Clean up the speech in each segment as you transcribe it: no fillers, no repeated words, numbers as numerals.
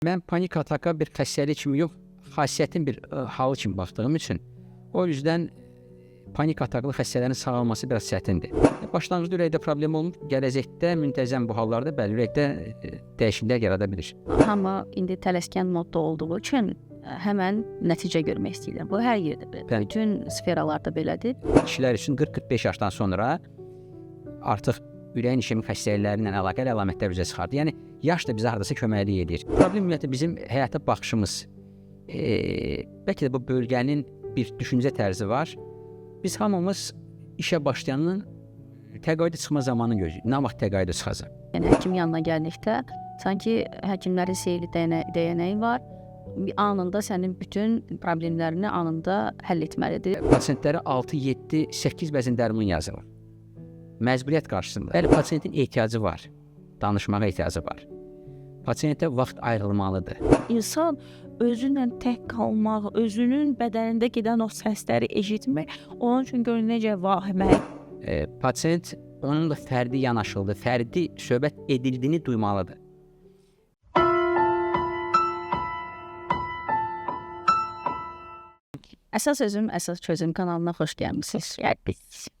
Mən panik ataka bir xəstəlik kimi yox, xasiyyətin bir halı kimi baxdığım üçün o yüzdən panik ataklı xəstələrin sağalması biraz çətindir. Başlanğıcda ürəkdə problem olmur, gələcəkdə müntəzəm bu hallarda bəli ürəkdə dəyişikliklər yarada bilir. Hamı indi tələskən modda olduğu üçün həmən nəticə görmək istəyirlər. Bu hər yerdə belədir. Bütün sferalarda belədir. Kişilər üçün 40-45 yaşdan sonra artıq ürəyin işemik xəstəlikləri ilə əlaqəli əlamətlər üzə çıxardır. Yəni yaş da bizə hardasa köməklik edir. Problem ümumiyyətlə bizim həyata baxışımız. Bəlkə də bu bölgənin bir düşüncə tərzi var. Biz hamımız işə başlayanın təqaüdə çıxma zamanını gözləyirik. Nə vaxt təqaüdə çıxacaq? Yəni həkim yanına gəldikdə sanki həkimlərin sehirli dəyənəyi var. Anında sənin bütün problemlərini anında həll etməlidir. Pasientlərə 6, 7, 8 bəzən dərman yazılır. Məcburiyyət qarşısında. Bəli, pasientin ehtiyacı var. Danışmağa ehtiyacı var. Pasientə vaxt ayrılmalıdır. İnsan özünlə tək qalmaq, özünün bədənində gedən o səsləri eşitmək onun üçün gör necə vahimə. Pasient onunla fərdi yanaşıldı, fərdi söhbət edildiyini duymalıdır. Əsas Sözüm, Əsas Çözüm kanalına xoş gəlmisiniz.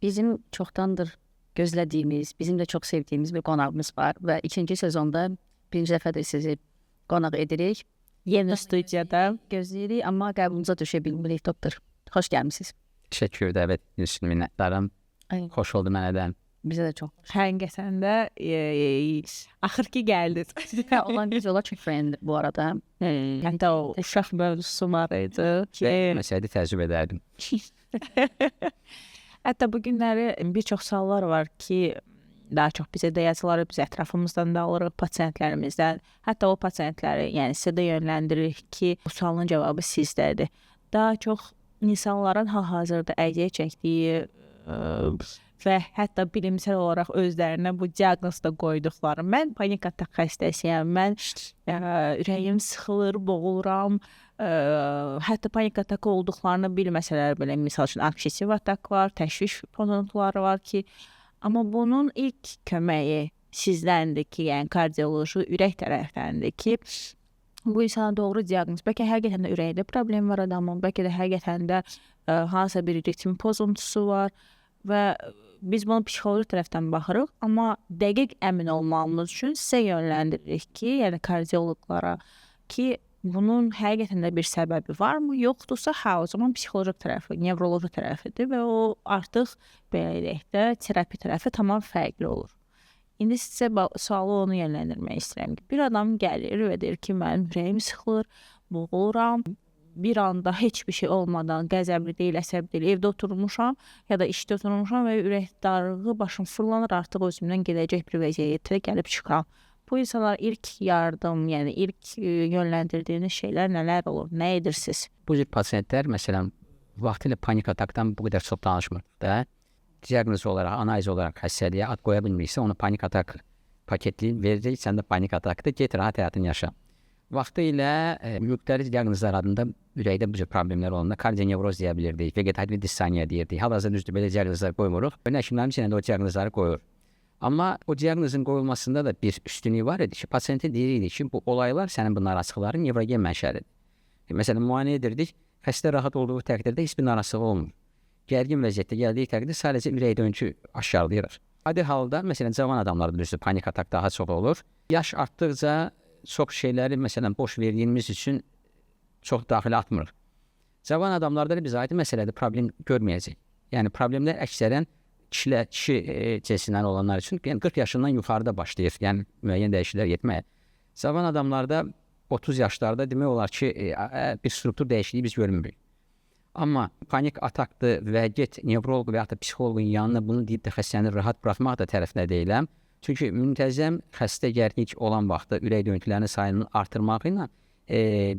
Bizim çoxdandır gözlədiyimiz, bizim də çox sevdiyimiz bir qonağımız var və ikinci sezonda birinci dəfədir sizi qonaq edirik. Yeni studiyada gözləyirik, amma qəbulumuza düşə bilmirik, doktor. Xoş gəlmisiniz. Təşəkkür dəvət etdiyiniz üçün minnətdaram. Xoş oldu mənə də. Bizə də çox. Həqiqətən də axır ki gəldiniz. Olan biz ola çox bəyəndim bu arada. Hətta o uşaq mövzusu var idi. Məsələdə təəccüb edərdim. Hətta bu günləri bir çox suallar var ki, daha çox bizə də yazıları, biz ətrafımızdan da alırıq, pasientlərimizdən. Hətta o pasientləri, yəni sizə də yönləndiririk ki, bu sualın cavabı sizdədir. Daha çox insanların hal-hazırda əziyyət çəkdiyi və hətta bilimsəl olaraq özlərinə bu diaqnoz da qoyduqları. Mən panik atak xəstəsiyəm, mən ürəyim sıxılır, boğuluram. Hətta panik atakı olduqlarını bilməsələr belə, misal üçün anksiyetiv atak var, təşviş pozuntuları var ki, amma bunun ilk köməyi sizdəndir ki, yəni kardioloji ürək tərəfdəndir ki, bu insana doğru diaqnoz. Bəlkə həqiqətən də ürəkdə problem var adamın, bəlkə də həqiqətən də hansısa bir ritm pozuntusu var və biz bunu psixoloji tərəfdən baxırıq, amma dəqiq əmin olmamız üçün sizə yönləndiririk ki, yəni kardioloqlara ki, bunun həqiqətən də bir səbəbi varmı, yoxdursa, hə, o zaman psixoloji tərəfi, nevroloji tərəfidir və o artıq belə deyək də terapi tərəfi tamam fərqli olur. İndi sizə sualı onu yönləndirmək istəyirəm ki, bir adam gəlir və deyir ki, mənim ürəyim sıxılır, boğuluram, bir anda heç bir şey olmadan, qəzəbli deyil, əsəbi deyil, evdə oturmuşam ya da işdə oturmuşam və ürək darlığı, başım fırlanır, artıq özümdən gedəcək bir vəziyyətə gəlib çıxıram. Bu insanlar ilk yardım, yəni ilk yönləndirdiyiniz şeylər nələr olur, nə edirsiniz? Bu cür pasientlər, məsələn, vaxtilə panik atakdan bu qədər çox danışmırdıq da. Diaqnoz olaraq, analiz olaraq xəstəliyə ad qoya bilmiriksə, onu panik atak paketləyib veririk, sən də panik atakdır, get rahat həyatını yaşa. Vaxtilə müxtəlif diaqnozlar adında ürəkdə bu cür problemlər olanda kardionevroz deyə bilirdik, vegetativ dissaniya deyirdik. Hal-hazırda düzdür, belə diaqnozlar qoymuruq. Həkimlərimiz yenə də o diaqnozları qoyur. Amma o diaqnozun qoyulmasında da bir üstünlük var idi ki, pasientə deyirdik ki, bu olaylar sənin bu narahatlıqların nevrogen mənşəlidir. Məsələn, müayinə edirdik, xəstə rahat olduğu təqdirdə heç bir narahatlığı olmur. Gərgin vəziyyətdə gəldiyi təqdirdə sadəcə ürək döyüntü aşkarlayırıq. Adi halda, məsələn, cavan adamlarda düzdür, panik atak daha çox olur. Yaş artdıqca çox şeyləri, məsələn, boş verdiyimiz üçün çox daxilə atmırıq. Cavan adamlarda da biz aydın məsələdə problem görməyəcək. Yəni, problemlər əksərən kişilər, kişi cinsindən olanlar üçün, yəni 40 yaşından yuxarıda başlayır, yəni müəyyən dəyişikliklər yetməyə. Cavan adamlarda 30 yaşlarda demək olar ki, bir struktur dəyişikliyi biz görmürük. Amma panik atakdır və get nevroloq və ya da psixoloqun yanına bunu deyib də xəstəni rahat buraxmaq da tərəfinə deyiləm. Çünki müntəzəm xəstə gərginlik olan vaxtda ürək döyüntülərinin sayının artırmağı ilə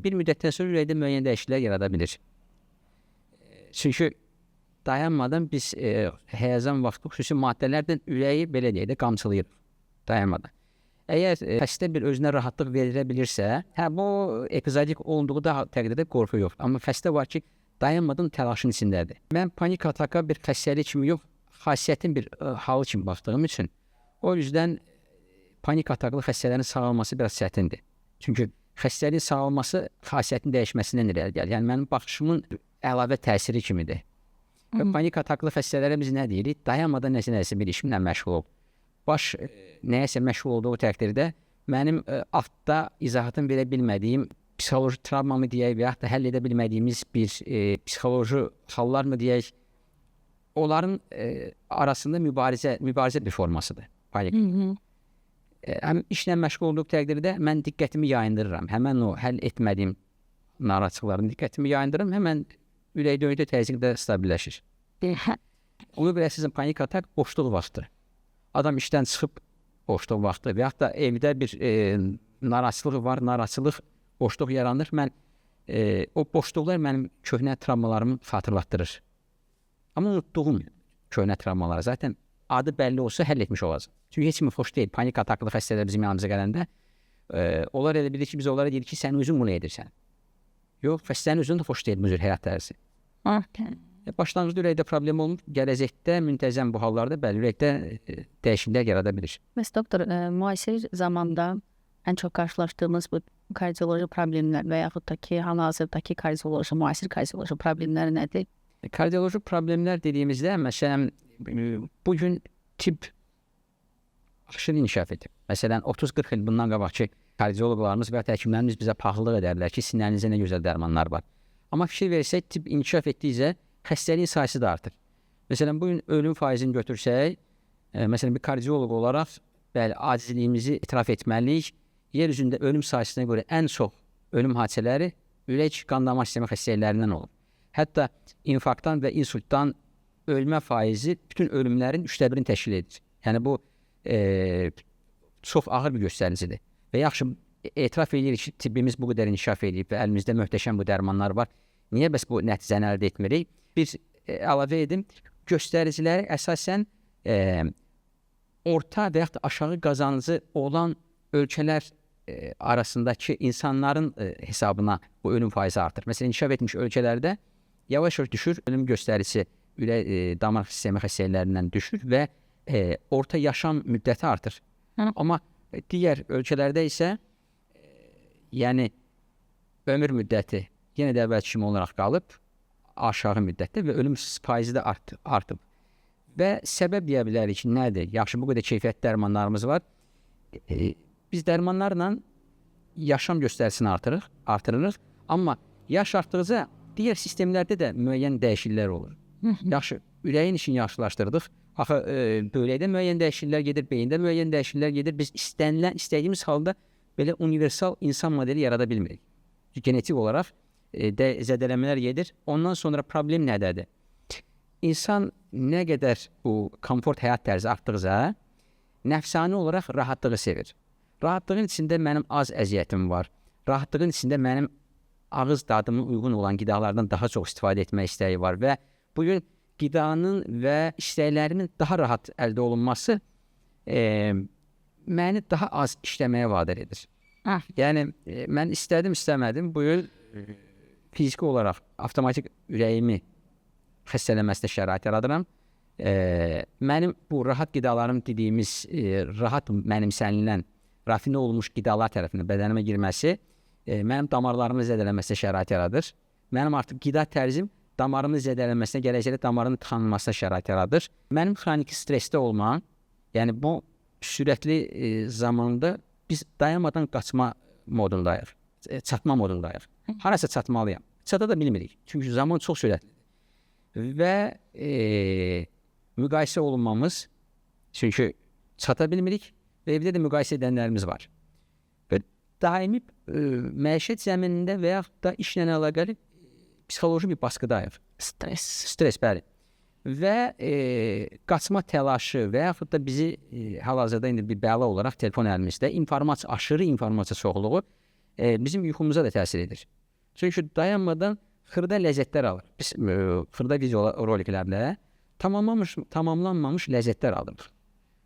bir müddətdən sonra ürəkdə müəyyən dəyişikliklər yarada bilir. Çünki dayanmadan biz həyəcan vaxtı xüsusi maddələrdən ürəyi belə deyək də qamçılayırıq dayanmadan. Əgər xəstə bir özünə rahatlıq verilə bilirsə, hə bu epizodik olduğu da təqdirdə qorxu yoxdur. Amma xəstə var ki, dayanmadan təlaşın içindədir. Mən panik ataka bir xəstəlik kimi yox, xasiyyətin bir halı kimi baxdığım üçün o yüzdən panik ataklı xəstələrin sağalması biraz çətindir. Çünki Xəstəliyin sağalması xasiyyətin dəyişməsindən irəli gəlir. Yəni mənim baxışımın əlavə təsiri kimidir. Və panik ataklı xəstələrə biz nə deyirik? Dayanmadan nəsə bir işimlə məşğul ol. Baş nəyəsə məşğul olduğu təqdirdə mənim altda izahatını verə bilmədiyim psixoloji travmamı deyək və yaxud da həll edə bilmədiyimiz bir psixoloji hallar mı deyək, onların arasında mübarizə bir formasıdır panik. Həm işlə məşğul olduğum təqdirdə mən diqqətimi yayındırıram. Həmən o həll etmədiyim narahatlıqların diqqətimi yayındırıram. Həmən ürək döyüntü təzyiq də stabilləşir. Ona görə sizin panik atak boşluq vaxtı. Adam işdən çıxıb boşluq vaxtı və yaxud da evdə bir narahatçılıq var, narahatçılıq, boşluq yaranır. Mən o boşluqlar mənim köhnə travmalarımı xatırlatdırır. Amma unutduğum köhnə travmaları zaten adı bəlli olsa həll etmiş olacaq. Çünki heç kimə xoş deyil. Panik ataklı xəstələr bizim yanımıza gələndə onlar elə bilir ki, biz onlara deyirik ki, sən özün bunu edirsən. Yox, xəstənin özünün də xoş deyil bu cür həyat tərzi. Başlanğıcda ürəkdə problem olmur. Gələcəkdə müntəzəm bu hallarda bəli, ürəkdə dəyişikliklər yarada bilir. Bəs doktor, müasir zamanda ən çox qarşılaşdığımız bu kardioloji problemlər və yaxud da ki, hal-hazırdakı kardioloji, müasir kardioloji problemlər nədir? Kardioloji problemlər dediyimizdə, məsələn, bugün tibb aşırı inkişaf edib. Məsələn, 30-40 il bundan qabaqki kardioloqlarımız və ya həkimlərimiz bizə paxıllıq edərlər ki, sinərinizdə nə gözəl dərmanlar var. Amma fikir versək, tibb inkişaf etdikcə xəstəliyin sayısı da artır. Məsələn, bugün ölüm faizini götürsək, məsələn, bir kardioloq olaraq, bəli, acizliyimizi etiraf etməliyik. Yer üzündə ölüm sayısına görə ən çox ölüm hadisələri ürək qan damar sistemi xəstəliklərindən olur. Hətta infarktdan və insultdan ölmə faizi bütün ölümlərin 1/3-ni təşkil edir. Yəni bu çox ağır bir göstəricidir. Və yaxşı etiraf edirik ki, tibbimiz bu qədər inkişaf edib və əlimizdə möhtəşəm bu dərmanlar var. Niyə bəs bu nəticəni əldə etmirik? Bir əlavə edim, göstəriciləri əsasən orta və yaxud da aşağı qazancı olan ölkələr arasındakı insanların hesabına bu ölüm faizi artır. Məsələn, inkişaf etmiş ölkələrdə yavaş-yavaş düşür, ölüm göstəricisi ürək damar sistemi xəstəliklərindən düşür və orta yaşam müddəti artır. Amma digər ölkələrdə isə yəni ömür müddəti yenə də əvvəlki kimi olaraq qalıb aşağı müddətdə və ölüm faizi də artıb. Və səbəb deyə bilərik ki, nədir? Yaxşı, bu qədər keyfiyyətli dərmanlarımız var. Biz dərmanlarla yaşam göstəricisini artırırıq. Amma yaş artdıqca digər sistemlərdə də müəyyən dəyişikliklər olur. Yaxşı, ürəyin işini yaxşılaşdırdıq. Axı, böyrəkdə müəyyən dəyişikliklər gedir, beyində müəyyən dəyişikliklər gedir. Biz istədiyimiz halda belə universal insan modeli yarada bilmirik. Genetik olaraq zədələnmələr gedir. Ondan sonra problem nədədir? İnsan nə qədər bu komfort həyat tərzi artdıqca, nəfsani olaraq rahatlığı sevir. Rahatlığın içində mənim az əziyyətim var. Rahatlığın içində mənim ağız dadıma uyğun olan qidalardan daha çox istifadə etmək istəyi var və bugün qidanın və istəklərinin daha rahat əldə olunması məni daha az işləməyə vadar edir. Yəni, mən istədim, istəmədim, bu il fiziki olaraq avtomatik ürəyimi xəstələnməsinə şərait yaradıram. Mənim bu rahat qidalarım dediyimiz rahat mənimsənilən, rafinə olmuş qidalar tərəfindən bədənimə girməsi mənim damarlarımın zədələnməsinə şərait yaradır. Mənim artıq qida tərzim damarımın zədələnməsinə, gələcəkdə damarın tıxanmasına şərait yaradır. Mənim xroniki stressdə olmam, yəni bu sürətli zamanda biz dayanmadan qaçma modundayıq, çatma modundayıq. Harasa çatmalıyam. Çata da bilmirik. Çünki zaman çox sürətlidir. Və müqayisə olunmamız, çünki çata bilmirik və evdə də müqayisə edənlərimiz var. Və daimi məişət zəminində və yaxud da işlə əlaqəli psixoloji bir baskıdayıq. Stres. Stres, bəli. Və qaçma təlaşı və yaxud da bizi hal-hazırda indi bir bəla olaraq telefon əlimizdə informasiya, aşırı informasiya çoxluğu bizim yuxumuza da təsir edir. Çünki dayanmadan xırda ləzzətlər alır. Biz xırda video roliklərlə tamamlanmamış ləzzətlər alırıq.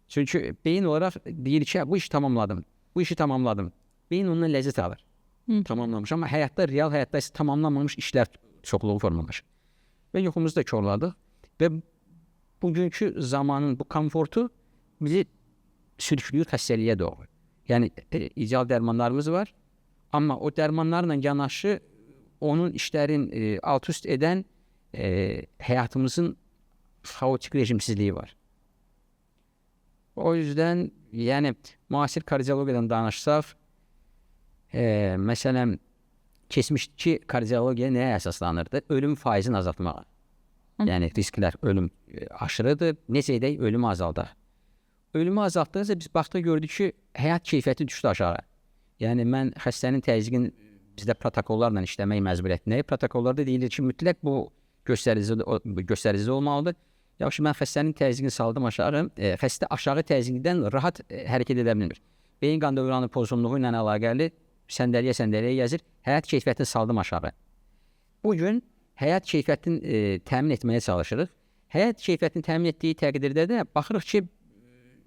Çünki beyin olaraq deyir ki, bu işi tamamladım, bu işi tamamladım. Beyin ondan ləzzət alır. Tamamlamış. Amma həyatda, real həyatda isə tamamlanmamış işlər çoxluğu formalaşır. Və yuxumuzu da korladıq. Və bugünkü zamanın bu komfortu bizi sürükləyir xəstəliyə doğru. Yəni, ideal dərmanlarımız var, Amma o dərmanlarla yanaşı onun işlərin alt-üst edən həyatımızın xaotik rejimsizliyi var. O yüzden yəni müasir kardiologiyadan danışsaq, məsələn, keçmişdəki kardiologiya nəyə əsaslanırdı? Ölüm faizini azaltmağa. Yəni risklər, ölüm aşırıdır. Necə edək? Ölümü azaldaq. Ölümü azaltdıqca biz baxdıq, gördük ki, həyat keyfiyyəti düşdü aşağı. Yəni mən xəstənin təzyiqin bizdə protokollarla işləmək məcburiyyətindəyik. Protokollarda deyilir ki, mütləq bu göstərici olmalıdır. Yaxşı, mən xəstənin təzyiqini saldım aşağı, xəstə aşağı təzyiqdən rahat hərəkət edə bilmir. Beyin qan dövranı pozğunluğu ilə əlaqəli səndəliyə gəzir, həyat keyfiyyətini saldım aşağı. Bu gün həyat keyfiyyətini təmin etməyə çalışırıq. Həyat keyfiyyətini təmin etdiyi təqdirdə də baxırıq ki,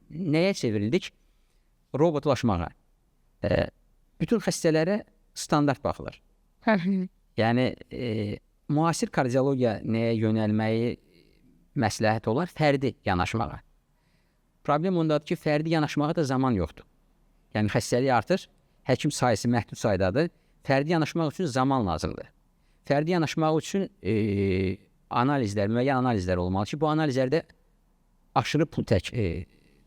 nəyə çevrildik? Robotlaşmağa. Bütün xəstələrə standart baxılır. Yəni, müasir kardiologiya nəyə yönəlməyi məsləhət olar? Fərdi yanaşmağa. Problem ondadır ki, fərdi yanaşmağa da zaman yoxdur. Yəni, xəstəlik artır, həkim sayısı məhdud saydadır. Fərdi yanaşmaq üçün zaman lazımdır. Fərdi yanaşmaq üçün analizlər, müəyyən analizlər olmalı ki, bu analizlərdə aşırı pul tək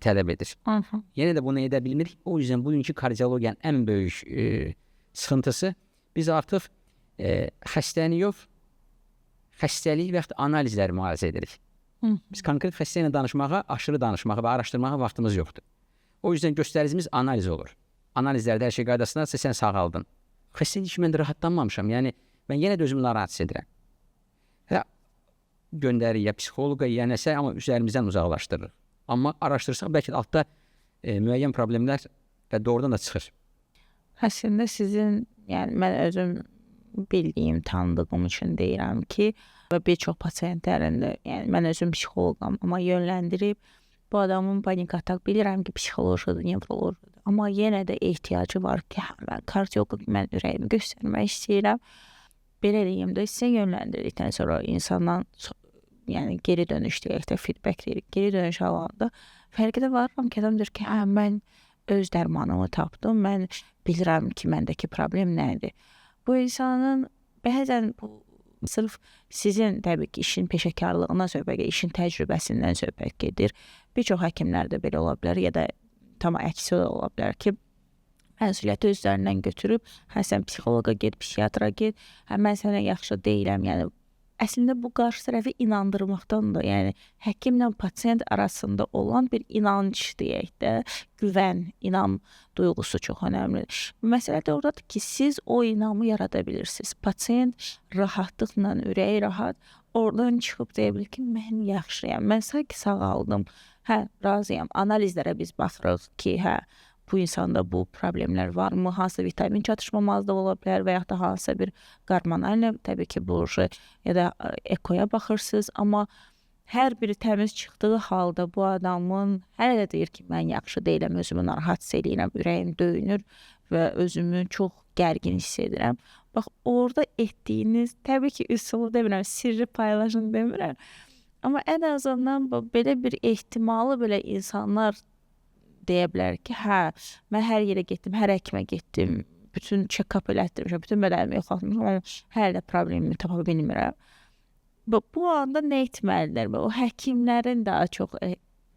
tələb edir. Yenə də bunu edə bilmirik. O yüzden bugünkü kardiologiyanın ən böyük sıxıntısı biz artıq xəstəni yox, xəstəlik və yaxud analizləri müalicə edirik. Biz konkret xəstə ilə danışmağa, aşırı danışmağa və araşdırmağa vaxtımız yoxdur. O yüzden göstəricimiz analiz olur. Analizlərdə hər şey qaydasındadırsa sən sağaldın. Xəstə deyir ki, mən də rahatlanmamışam. Yəni, mən yenə də özümü narahat hiss edirəm. Və göndərir ya psixoloqa, ya nəsə, amma üzərimizdən uzaqlaşdırırıq. Amma araşdırsaq, bəlkə də altda müəyyən problemlər və doğrudan da çıxır. Əslində sizin, yəni mən özüm bildiyim, tanıdığım üçün deyirəm ki, və bir çox pasientlərin də, yəni mən özüm psixoloqam, amma yönləndirib bu adamın panik atak, bilirəm ki, psixolojidir, nevrolojidir, amma yenə də ehtiyacı var ki, hə, mən kardioloq, mən ürəyimi göstərmək istəyirəm. Belə deyim də, sizə yönləndirdikdən sonra insandan, yəni geri dönüş deyək də, feedback deyirik, geri dönüş alanda fərqi də varıram ki, adam deyir ki, hə, mən öz dərmanımı tapdım, mən bilirəm ki, məndəki problem nədir. Bu insanın bəzən bu sırf sizin təbii ki, işin peşəkarlığından söhbət gedir, işin təcrübəsindən söhbət gedir. Bir çox həkimlər də belə ola bilər ya da tam əksi ola bilər ki, məsuliyyəti özlərindən götürüb, hə sən psixoloqa get, psixiatra get, hə mən sənə yaxşı deyiləm, yəni əslində bu qarşı tərəfi inandırmaqdan da, yəni həkimlə pasiyent arasında olan bir inanc deyək də, güvən, inam duyğusu çox önəmlidir. Məsələ də oradadır ki, siz o inamı yarada bilirsiniz. Pasiyent rahatlıqla, ürəyi rahat oradan çıxıb deyə bilir ki, mən yaxşıyam, mən sanki sağaldım, hə, razıyam. Analizlərə biz baxırıq ki, hə, bu insanda bu problemlər varmı, hansısa vitamin çatışmamazlığı ola bilər və yaxud da hansısa bir qarmonal, təbii ki, bu ya da ekoya baxırsınız, amma hər biri təmiz çıxdığı halda bu adamın hələ də deyir ki, mən yaxşı deyiləm, özümü narahat hiss eləyirəm, ürəyim döyünür və özümü çox gərgin hiss edirəm. Bax, orada etdiyiniz, təbii ki, üsulu demirəm, sirri paylaşın demirəm, amma ən azından belə bir ehtimalı belə insanlar deyə bilər ki, hə, mən hər yerə getdim, hər həkimə getdim, bütün check-up elətdirmişəm, bütün bədənimi yoxlatmışam, amma hələ də problemimi tapa bilmirəm. Bu anda nə etməlidirlər? O həkimlərin daha çox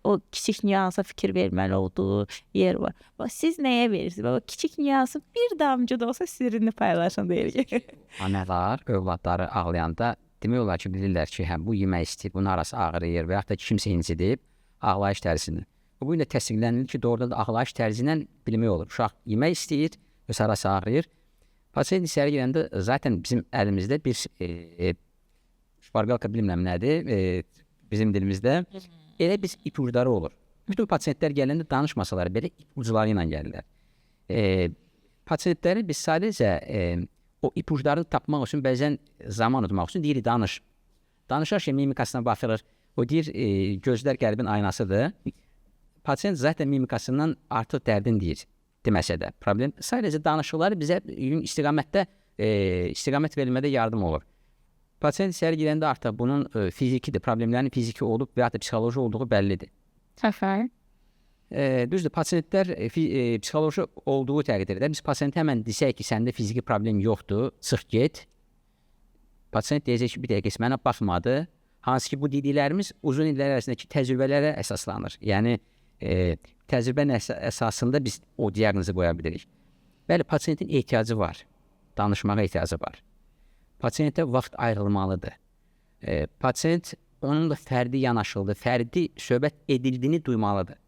o kiçik nüansa fikir verməli olduğu yer var. Bax, siz nəyə verirsiniz? O kiçik nüansı bir damcı da olsa sirrini paylaşın deyirik. Analar övladları ağlayanda demək olar ki, bilirlər ki, hə, bu yemək istəyir, bunun arası ağrıyır və yaxud da kimsə incidir, ağlayış tərzini. Bu gün də təsdiqlənilir ki, doğrudan da ağlayış tərzi ilə bilmək olur. Uşaq yemək istəyir, öz arası ağrıyır. Pasiyent içəri girəndə zaten bizim əlimizdə bir şparqalka bilmirəm nədir, bizim dilimizdə elə biz ipucları olur. Bütün pasiyentlər gələndə danışmasalar belə ipucları ilə gəlirlər. Pasiyentləri biz sadəcə o ipuclarını tapmaq üçün bəzən zaman udmaq üçün deyirik danış. Danışarkən mimikasına baxırıq. O deyir, gözlər qəlbin aynasıdır. Pasiyent zaten mimikasından artıq dərdin deyir, deməsə də. Problem sadəcə danışıqları bizə istiqamətdə, istiqamət verilmədə yardım olur. Pasiyent içəri girəndə artıq bunun fizikidir, problemlərin fiziki olub və ya da psixoloji olduğu bəllidir. Səfər. Düzdür, pasientlər psixoloji olduğu təqdirdə biz pasientə həmən desək ki, səndə fiziki problem yoxdur, çıx get. Pasient deyəcək ki, bir dəqiqə mənə baxmadı. Hansı ki, bu dediklərimiz uzun illər ərzindəki təcrübələrə əsaslanır. Yəni təcrübənin əsasında biz o diaqnozu qoya bilirik. Bəli, pasientin ehtiyacı var. Danışmağa ehtiyacı var. Pasientə vaxt ayrılmalıdır. Pasient onunla fərdi yanaşıldı, fərdi söhbət edildiyini duymalıdır.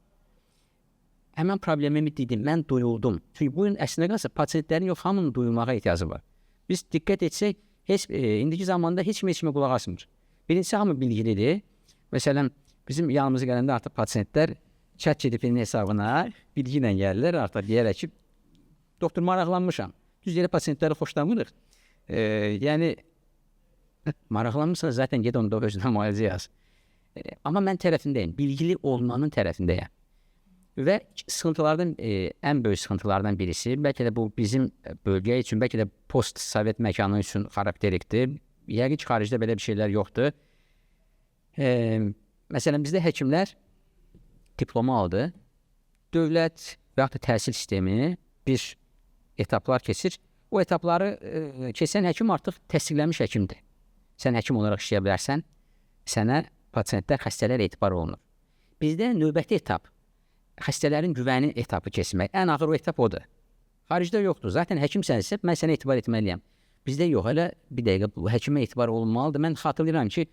Həmən problemimi dedim, mən duyuldum. Çünki bu gün əslində qalsa pasientlərin yox, hamının duyulmağa ehtiyacı var. Biz diqqət etsək, heç indiki zamanda heç kim heç kimə qulaq asmır. Birincisi, hamı bilgilidir. Məsələn, bizim yanımıza gələndə artıq pasientlər ChatGPT-nin hesabına bilgi ilə gəlirlər, artıq deyərək ki, doktor maraqlanmışam. Düz elə pasientləri xoşlamırıq. Yəni maraqlanmışsan zaten get onda özünə müalicə yaz. Amma mən tərəfindəyim, bilgili olmanın tərəfindəyəm. Və sıxıntılardan, ən böyük sıxıntılardan birisi, bəlkə də bu bizim bölgə üçün, bəlkə də post-sovet məkanı üçün xarakterikdir. Yəqin ki, xaricdə belə bir şeylər yoxdur. Məsələn, bizdə həkimlər diplomu aldı. Dövlət və yaxud da təhsil sistemi bir etaplar keçir. O etapları keçən həkim artıq təsdiqlənmiş həkimdir. Sən həkim olaraq işləyə bilərsən, sənə pasientlər, xəstələr etibar olunur. Bizdə növbəti etap, xəstələrin güvəni etapı keçmək. Ən ağır o etap odur. Xaricdə yoxdur. Zaten həkimsənsə, mən sənə etibar etməliyəm. Bizdə yox, hələ bir dəqiqə bu həkimə etibar olunmalıdır. Mən xatırlayıram ki,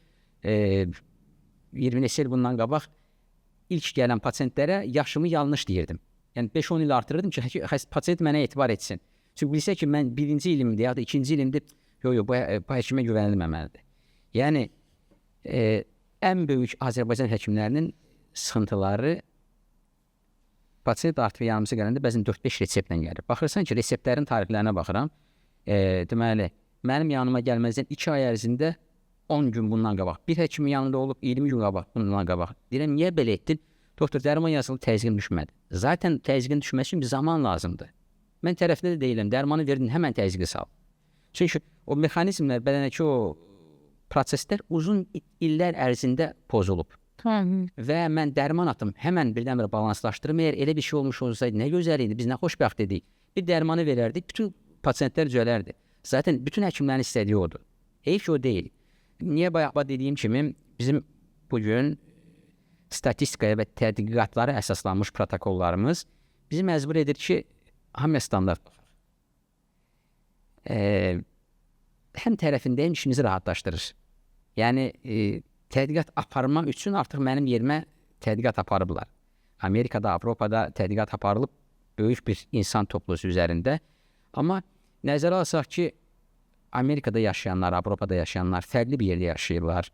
20 neçə il bundan qabaq ilk gələn pasientlərə yaşımı yanlış deyirdim. Yəni 5-10 il artırırdım ki, pasient mənə etibar etsin. Çünki bilsə ki, mən birinci ilimdir ya da ikinci ilimdir, yox, yox, bu həkimə güvənilməməlidir. Yəni, ən böyük Azərbaycan həkimlərinin sıxıntıları pasient artıq yanımıza gələndə bəzən 4-5 reseptlə gəlir. Baxırsan ki, reseptlərin tarixlərinə baxıram. Deməli, mənim yanıma gəlməzdən 2 ay ərzində 10 gün bundan qabaq. Bir həkimin yanında olub 20 gün qabaq, bundan qabaq. Deyirəm, niyə belə etdin? Doktor, dərman yazılıb, təzyiqin düşmədi. Zaten təzyiqin düşməsi üçün bir zaman lazımdır. Mən tərəfində də deyiləm, dərmanı verdin, həmən təzyiqi sal. Çünki o mexanizmlər, bədənəki o proseslər uzun illər ərzində pozulub. Və mən dərman atım, həmən birdən-birə balanslaşdırım. Əgər elə bir şey olmuş olsaydı, nə gözəl idi, biz nə xoşbəxt idik. Bir dərmanı verərdik, bütün pasientlər düzələrdi. Zaten bütün həkimlərin istədiyi odur. Heyf ki, o deyil. Niyə bayaq dediyim kimi, bizim bugün statistikaya və tədqiqatlara əsaslanmış protokollarımız bizi məcbur edir ki, hamıya standart baxaq. Həm tərəfindəyim, işimizi rahatlaşdırır. Yəni, tədqiqat aparmaq üçün artıq mənim yerimə tədqiqat aparıblar. Amerikada, Avropada tədqiqat aparılıb böyük bir insan toplusu üzərində. Amma nəzərə alsaq ki, Amerikada yaşayanlar, Avropada yaşayanlar fərqli bir yerdə yaşayırlar,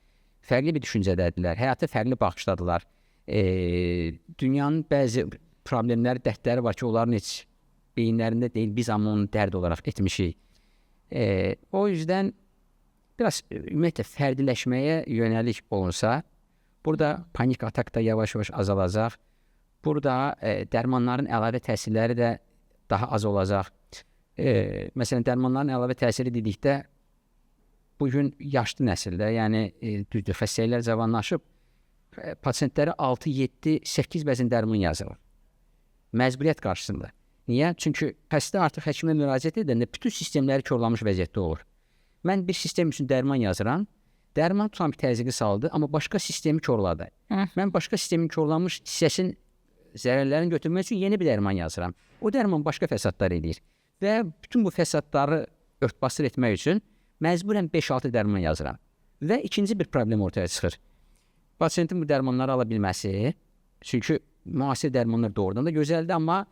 fərqli bir düşüncədədirlər, həyata fərqli baxışdadılar. Dünyanın bəzi problemləri, dərdləri var ki, onların heç beyinlərində deyil, biz amma onu dərd olaraq etmişik. O yüzdən biraz ümumiyyətlə fərdiləşməyə yönəlik olunsa, burada panik atak da yavaş-yavaş azalacaq, burada dərmanların əlavə təsirləri də daha az olacaq. Məsələn, dərmanların əlavə təsiri dedikdə, bugün yaşlı nəsildə, yəni düzdür, xəstəliklər cavanlaşıb, pasientlərə 6, 7, 8 bəzən dərman yazılır. Məcburiyyət qarşısında. Niyə? Çünki xəstə artıq həkimə müraciət edəndə bütün sistemləri korlanmış vəziyyətdə olur. Mən bir sistem üçün dərman yazıram, dərman tutan bir təzyiqi saldı, amma başqa sistemi korladı. Mən başqa sistemin korlanmış hissəsinin zərərlərini götürmək üçün yeni bir dərman yazıram. O dərman başqa fəsadlar edir. Və bütün bu fəsadları örtbasdır etmək üçün məcburən 5-6 dərman yazıram. Və ikinci bir problem ortaya çıxır. Pasientin bu dərmanları ala bilməsi, çünki müasir dərmanlar doğrudan da gözəldir, amma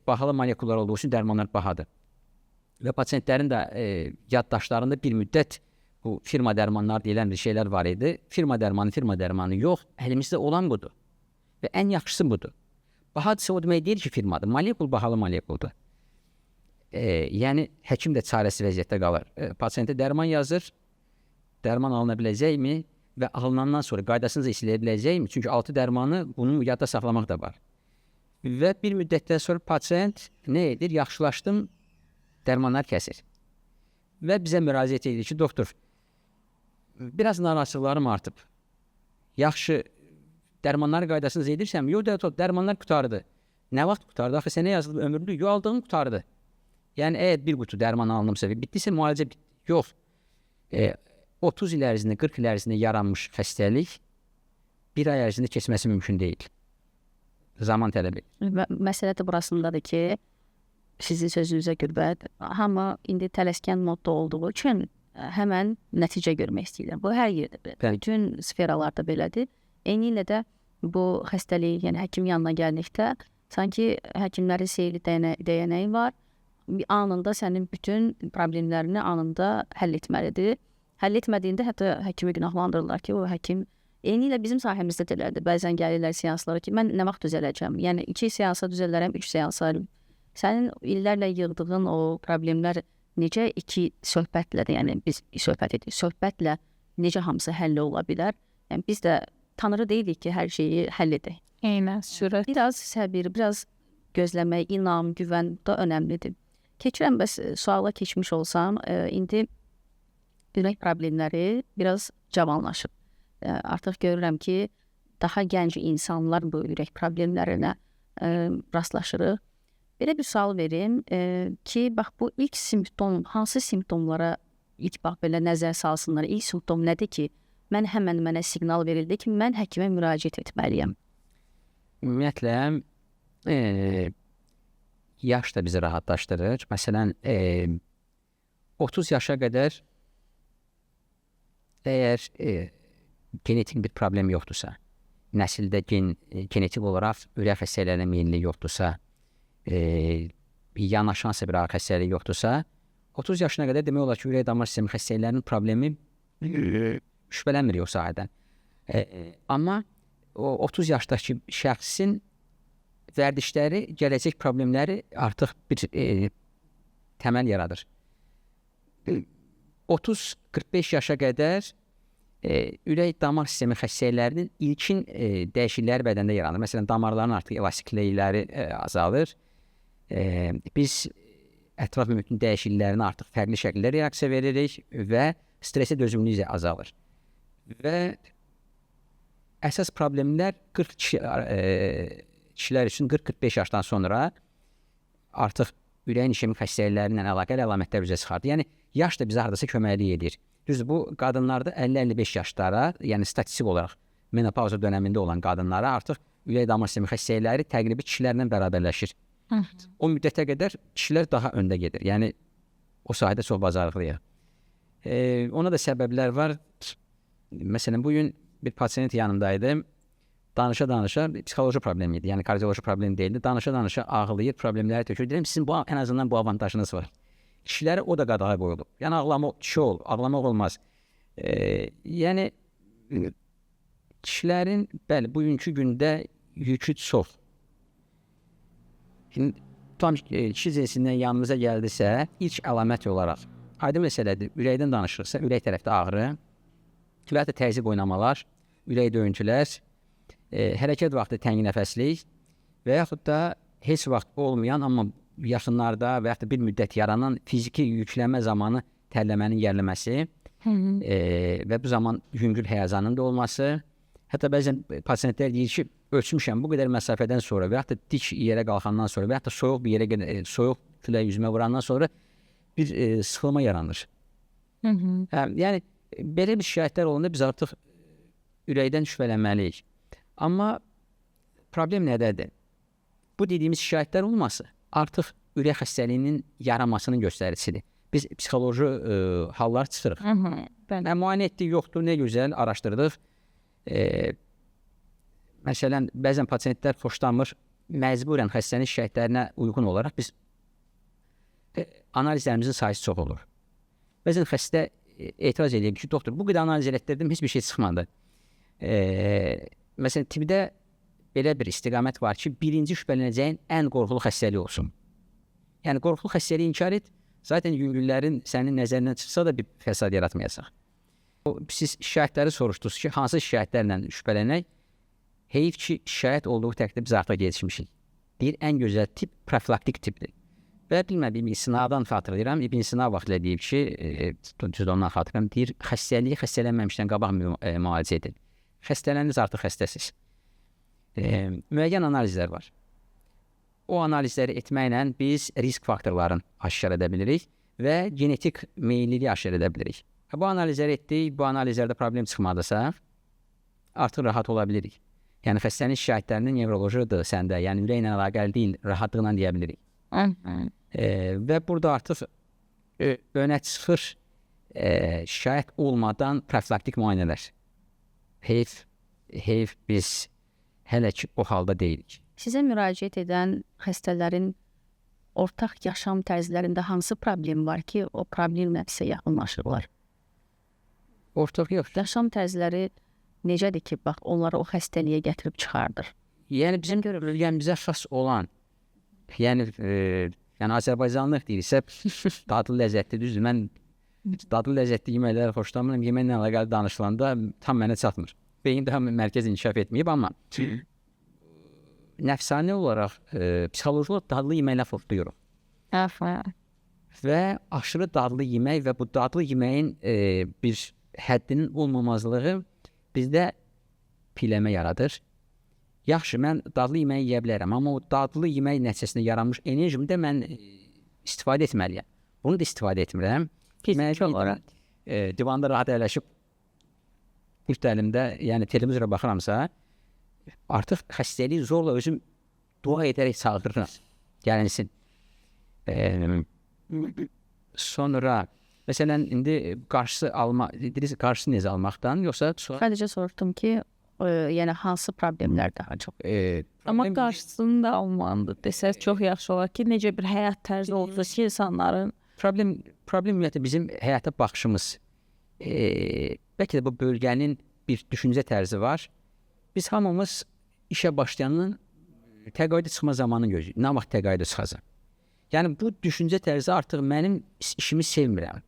bahalı molekullar olduğu üçün dərmanlar bahadır. Və pasientlərin də yaddaşlarında bir müddət bu firma dərmanlar deyilən bir şeylər var idi. Firma dərmanı, firma dərmanı yox, əlimizdə olan budur. Və ən yaxşısı budur. Bahadırsa o demək deyil ki, firmadır. Molekul bahalı molekuldur. Yəni, həkim də çarəsiz vəziyyətdə qalır. Pasientə dərman yazır, dərman alına biləcəkmi və alınandan sonra qaydasınca işləyə biləcəkmi? Çünki 6 dərmanı bunu yadda saxlamaq da var. Və bir müddətdən sonra pasient nə edir? Yaxşılaşdım, dərmanlar kəsir. Və bizə müraciət edir ki, doktor, biraz narahatlıqlarım artıb. Yaxşı, Dərmanları qaydasını edirsənmi? Yox, dərmanlar qurtardı. Nə vaxt qurtardı? Axı sənə yazılıb ömürlük, yox, aldığın qurtardı. Yəni əgər bir qutu dərman alınıbsa və bitdisə müalicə bitdi. Yox. 30 il ərzində, 40 il ərzində yaranmış xəstəlik bir ay ərzində keçməsi mümkün deyil. Zaman tələb edir. Məsələ də burasındadır ki, sizin sözünüzə qüvvət, hamı indi tələskən modda olduğu üçün həmən nəticə görmək istəyirlər. Bu hər yerdə belədir. Bütün sferalarda belədir. Eyni ilə də bu xəstəlik, yəni həkim yanına gəldikdə sanki həkimlərin sehirli dəyənəyi var. Anında sənin bütün problemlərini anında həll etməlidir. Həll etmədiyində hətta həkimi günahlandırırlar ki, o həkim eyni ilə bizim sahəmizdə də elədir. Bəzən gəlirlər seanslara ki, mən nə vaxt düzələcəm? Yəni 2 seansa düzələrəm, 3 seansa. Sənin illərlə yığdığın o problemlər necə 2 söhbətlə də, yəni biz söhbət edirik, söhbətlə necə hamısı həll ola bilər? Yəni biz də Tanrı deyilik ki, hər şeyi həll edək. Eynən, sürət. Biraz səbir, biraz gözləmək, inam, güvən da önəmlidir. Keçirəm, bəs suala keçmiş olsam, indi ürək problemləri biraz cavanlaşıb. Artıq görürəm ki, daha gənc insanlar bu ürək problemlərinə rastlaşırıq. Belə bir sual verim ki, bax bu ilk simptom, hansı simptomlara ilk bax belə nəzər salsınlar? İlk simptom nədir ki, mən həmən mənə siqnal verildi ki, mən həkimə müraciət etməliyəm? Ümumiyyətlə, yaş da bizi rahatlaşdırır. Məsələn, 30 yaşa qədər əgər genetik bir problem yoxdursa, nəsildə genetik olaraq ürək xəstəliklərinə meyilli yoxdursa, yanaşansa bir ağır xəstəlik yoxdursa, 30 yaşına qədər demək olar ki, ürək damar sistemi xəstəliklərinin problemi şübhələnmirik o sahədən. Amma o 30 yaşdakı şəxsin vərdişləri, gələcək problemləri artıq bir təməl yaradır. 30-45 yaşa qədər ürək damar sistemi xəstəliklərinin ilkin dəyişiklikləri bədəndə yaranır. Məsələn, damarların artıq elastiklikləri azalır. Biz ətraf mühitin dəyişikliklərinə artıq fərqli şəkildə reaksiya veririk və stresə dözümlülük azalır. Və əsas problemlər 40 kişilər üçün 40-45 yaşdan sonra artıq ürəyin işemik xəstəlikləri ilə əlaqəli əlamətlər üzə çıxardır. Yəni, yaş da bizə hardasa köməklik edir. Düzdür, bu qadınlarda 50-55 yaşlara, yəni statistik olaraq menopauza dönəmində olan qadınlara artıq ürək damar sistemi xəstəlikləri təqribi kişilərlə bərabərləşir. O müddətə qədər kişilər daha öndə gedir. Yəni, o sahədə çox bacarıqlıyıq. Ona da səbəblər var. Məsələn, bugün bir pasiyent yanımdaydı. Danışa-danışa psixoloji problem idi, yəni kardioloji problem deyildi. Danışa-danışa ağlayır, problemləri tökür. Deyirəm, sizin bu, ən azından bu avantajınız var. Kişilərə o da qadağa qoyulub. Yəni, ağlamaq, kişi ol, ağlamaq olmaz. Yəni, kişilərin, bəli, bugünkü gündə yükü çox. Şimdi, tam kişi cinsindən yanımıza gəldisə, ilk əlamət olaraq, aydın məsələdir, ürəkdən danışırsa, ürək tərəfdə ağrı, və ya da təzyiq oynamalar, ürək döyüntülər, hərəkət vaxtı təngi nəfəslik və yaxud da heç vaxt olmayan, amma yaxınlarda və yaxud da bir müddət yaranan fiziki yüklənmə zamanı tərləmənin geriləməsi və bu zaman yüngül həyəcanın da olması. Hətta bəzən pasiyentlər deyir ki, ölçmüşəm bu qədər məsafədən sonra və yaxud da dik yerə qalxandan sonra və yaxud da soyuq bir yerə, soyuq külək üzümə vurandan sonra bir sıxılma yaranır. Yəni, belə bir şikayətlər olanda biz artıq ürəkdən şübhələnməliyik. Amma problem nədədir? Bu dediyimiz şikayətlər olması artıq ürək xəstəliyinin yaranmasının göstəricisidir. Biz psixoloji hallar çıxırıq. Müayinə etdik, yoxdur, nə gözəl, araşdırdıq. Məsələn, bəzən pasiyentlər xoşlanmır, məcburən xəstənin şikayətlərinə uyğun olaraq biz analizlərimizin sayısı çox olur. Bəzən xəstə etiraz edir ki, doktor, bu qədər analiz elətdirdim, heç bir şey çıxmadı. Məsələn, tibdə belə bir istiqamət var ki, birinci şübhələnəcəyin ən qorxulu xəstəlik olsun. Yəni, qorxulu xəstəliyi inkar et, zaten yüngüllərin sənin nəzərindən çıxsa da bir fəsad yaratmayacaq. Siz şikayətləri soruşdunuz ki, hansı şikayətlərlə şübhələnək? Heyif ki, şikayət olduğu təqdirdə biz artıq gecikmişik. Deyir, ən gözəl tip profilaktik tipdir. Və bilməm, İbn Sinadan xatırlayıram. İbn Sina vaxtilə deyib ki, düzdür ondan xatırlayıram, deyir, xəstəliyi xəstələnməmişdən qabaq müalicə edin. Xəstələndiniz, artıq xəstəsiz. Müəyyən analizlər var. O analizləri etməklə biz risk faktorlarını aşkar edə bilirik və genetik meyilliliyi aşkar edə bilirik. Bu analizləri etdik, bu analizlərdə problem çıxmadısa, artıq rahat ola bilirik. Yəni xəstənin şikayətlərinin nevrolojidir səndə, yəni ürəklə əlaqəli deyil, rahatlıqla deyə bilirik. Və burada artıq önə çıxır şikayət olmadan profilaktik müayinələr. Heyf biz hələ ki o halda deyilik. Sizə müraciət edən xəstələrin ortaq yaşam tərzlərində hansı problem var ki, o problemlə sizə yaxınlaşırlar? Ortaq yox. Yaşam tərzləri necədir ki, bax, onları o xəstəliyə gətirib çıxardır? Yəni bizim bölgəmizə xas olan, yəni Azərbaycanlıq deyirsə, dadlı ləzzətli, düzdür. Mən dadlı ləzzətli yeməkləri xoşlamıram. Yeməklə əlaqəli danışılanda tam mənə çatmır. Beyin daha mərkəz inkişaf etməyib, amma nəfsani olaraq, psixoloji olaraq dadlı yeməklə xoşlayırıq. Və aşırı dadlı yemək və bu dadlı yeməyin bir həddinin olmamazlığı bizdə piləmə yaradır. Yaxşı, mən dadlı yeməyi yeyə bilərəm, amma o dadlı yemək nəticəsində yaranmış enerjimi də mən istifadə etməliyəm. Bunu da istifadə etmirəm. Fiziki olaraq. Divanda rahat əyləşib pult əlimdə, yəni televizora baxıramsa, artıq xəstəliyi zorla özüm dua edərək çağırıram. Gəlinsin. Sonra, məsələn, indi qarşısı alma, dediniz, qarşısı necə almaqdan, yoxsa... Sadəcə soruşdum ki, yəni hansı problemlər daha çox? Amma qarşısını da almalıdır desəz çox yaxşı olar ki, necə bir həyat tərzi olsa ki, insanların... Problem ümumiyyətlə bizim həyata baxışımız. Bəlkə də bu bölgənin bir düşüncə tərzi var. Biz hamımız işə başlayanın təqaüdə çıxma zamanını gözləyirik. Nə vaxt təqaüdə çıxacaq? Yəni bu düşüncə tərzi artıq mənim işimi sevmirəm.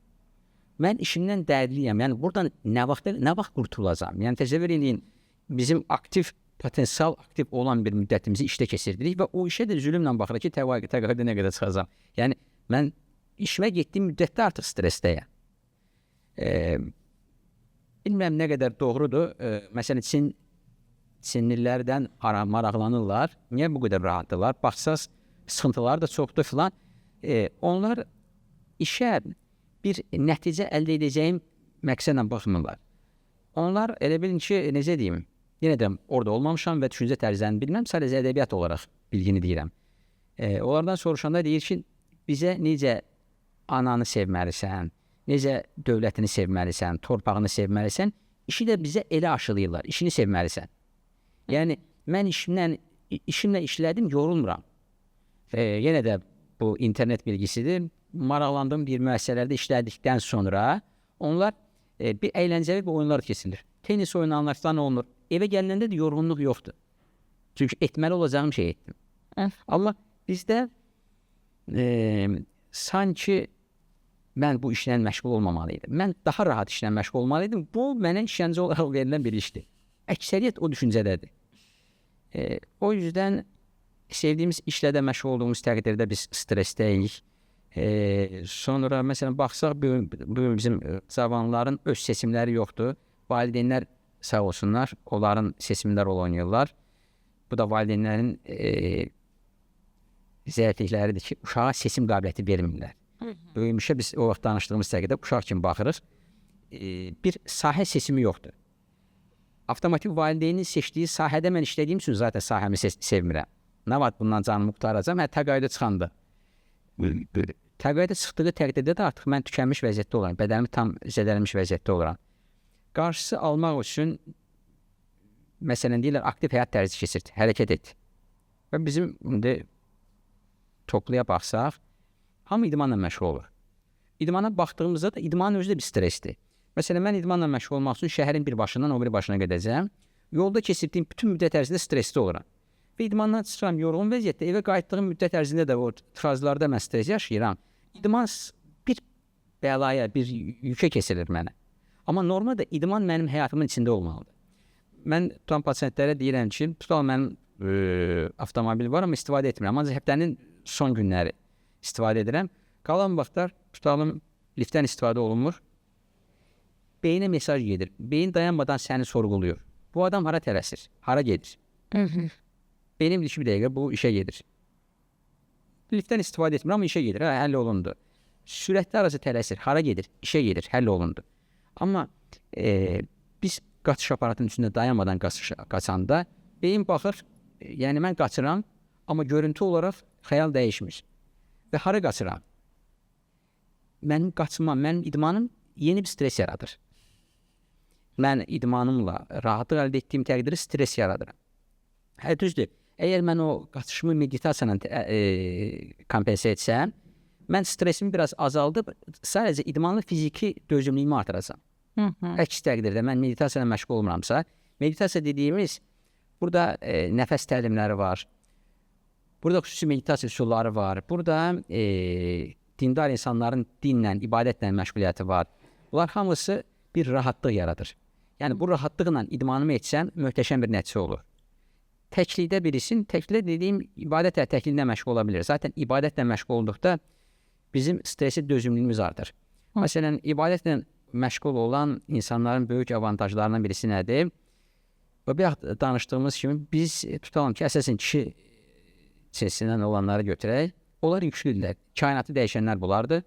Mən işimdən dərdliyəm. Yəni buradan nə vaxt qurtulacam? Yəni təsəvvür edin, bizim aktiv, potensial aktiv olan bir müddətimizi işdə keçirdirik və o işə də zülmlə baxırıq ki, təqaüdə nə qədər çıxacam. Yəni mən işimə getdiyim müddətdə artıq stressdəyəm. Bilmirəm nə qədər doğrudur. Məsələn, Çinlilərdən maraqlanırlar. Niyə bu qədər rahatdırlar? Baxsaz, sıxıntıları da çoxdur filan. Onlar işə bir nəticə əldə edəcəyim məqsədlə baxmırlar. Onlar elə bilin ki, necə deyim, yenə deyirəm, orada olmamışam və düşüncə tərzlərini bilməm, sadəcə ədəbiyyat olaraq bilgini deyirəm. Onlardan soruşanda deyir ki, bizə necə ananı sevməlisən, necə dövlətini sevməlisən, torpağını sevməlisən, işi də bizə elə aşılayırlar, işini sevməlisən. Yəni, mən işimlə işlədim, yorulmuram. Yenə də bu internet bilgisidir. Maraqlandığım bir müəssisələrdə işlədikdən sonra onlar bir əyləncəli bir oyunlar keçirilir. Tenis oynanlar falan olunur. Evə gələndə də yorğunluq yoxdur. Çünki etməli olacağım şey etdim. Amma bizdə sanki mən bu işlə məşğul olmamalıydım. Mən daha rahat işlə məşğul olmalıydım. Bu, mənə işgəncə olaraq verilən bir işdir. Əksəriyyət o düşüncədədir. O yüzdən sevdiyimiz işlə də məşğul olduğumuz təqdirdə biz stressdəyik. Sonra, məsələn, baxsaq, bugün bizim cavanların öz seçimləri yoxdur. Valideynlər sağ olsunlar, onların seçimləri rol oynayırlar. Bu da valideynlərin zəiflikləridir ki, uşağa seçim qabiliyyəti vermirlər. Böyümüşə biz o vaxt danışdığımız təqdirdə uşaq kimi baxırıq. Bir sahə seçimi yoxdur. Avtomatik valideynin seçdiyi sahədə mən işlədiyim üçün zaten sahəmi sevmirəm. Nə vaxt bundan canımı qurtaracam? Hə, təqaüdə çıxanda. Təqaüdə çıxdığı təqdirdə də artıq mən tükənmiş vəziyyətdə oluram. Bədənimi tam zədələnmiş vəziyyətdə oluram. Qarşısı almaq üçün, məsələn, deyirlər, aktiv həyat tərzi keçirt, hərəkət et. Və bizim indi topluya baxsaq, hamı idmanla məşğul olur. İdmana baxdığımızda da idmanın özü də bir stressdir. Məsələn, mən idmanla məşğul olmaq üçün şəhərin bir başından o biri başına gedəcəm. Yolda keçirdiyim bütün müddət ərzində stressli oluram. Və idmandan çıxıram yorğun vəziyyətdə, evə qayıtdığım müddət ərzində də o tıxaclarda mən stres yaşayıram. İdman bir bəlaya, bir yükə kesilir mənə. Amma normalda idman mənim həyatımın içində olmalıdır. Mən tutan pasientlərə deyirəm ki, tutalım mənim avtomobil var, amma istifadə etmirəm. Ancaq həftənin son günləri istifadə edirəm. Qalan vaxtlar tutalım liftdən istifadə olunmur. Beyinə mesaj gedir. Beyin dayanmadan səni sorğuluyor. Bu adam hara tələsir? Hara gedir? Beynim deyir ki, bir dəqiqə bu işə gedir. Liftdən istifadə etmir, amma işə gedir, hə, həll olundu. Sürətli arası tələsir, hara gedir? İşə gedir, həll olundu. Amma biz qaçış aparatının üstündə dayanmadan qaçanda beyin baxır, yəni mən qaçıram, amma görüntü olaraq xəyal dəyişmir. Və hara qaçıram? Mənim qaçmam, mənim idmanım yeni bir stres yaradır. Mən idmanımla rahatlıq əldə etdiyim təqdirdə stres yaradıram. Hə, düzdür. Əgər mən o qaçışımı meditasiya ilə kompense etsəm, mən stresimi biraz azaldıb sadəcə idmanlı fiziki dözümlülüyümü artıracam. Əks təqdirdə mən meditasiya ilə məşğul olmuramsa, meditasiya dediyimiz burada nəfəs təlimləri var. Burada xüsusi meditasiya üsulları var. Burada dindar insanların dinlə, ibadətlə məşğuliyyəti var. Bunlar hamısı bir rahatlıq yaradır. Yəni bu rahatlıqla idmanımı etsəm möhtəşəm bir nəticə olur. Təklikdə birisin, təklikdə dediyim ibadətlə təkliklə məşğul ola bilər. Zaten ibadətlə məşğul olduqda bizim stresi dözümlülüyümüz artır. Məsələn, ibadətlə məşğul olan insanların böyük avantajlarından birisi nədir? Və bayaq danışdığımız kimi biz tutalım ki, əsasən kişi cinsindən olanları götürək. Onlar yüklüdürlər. Kainatı dəyişənlər bunlardır.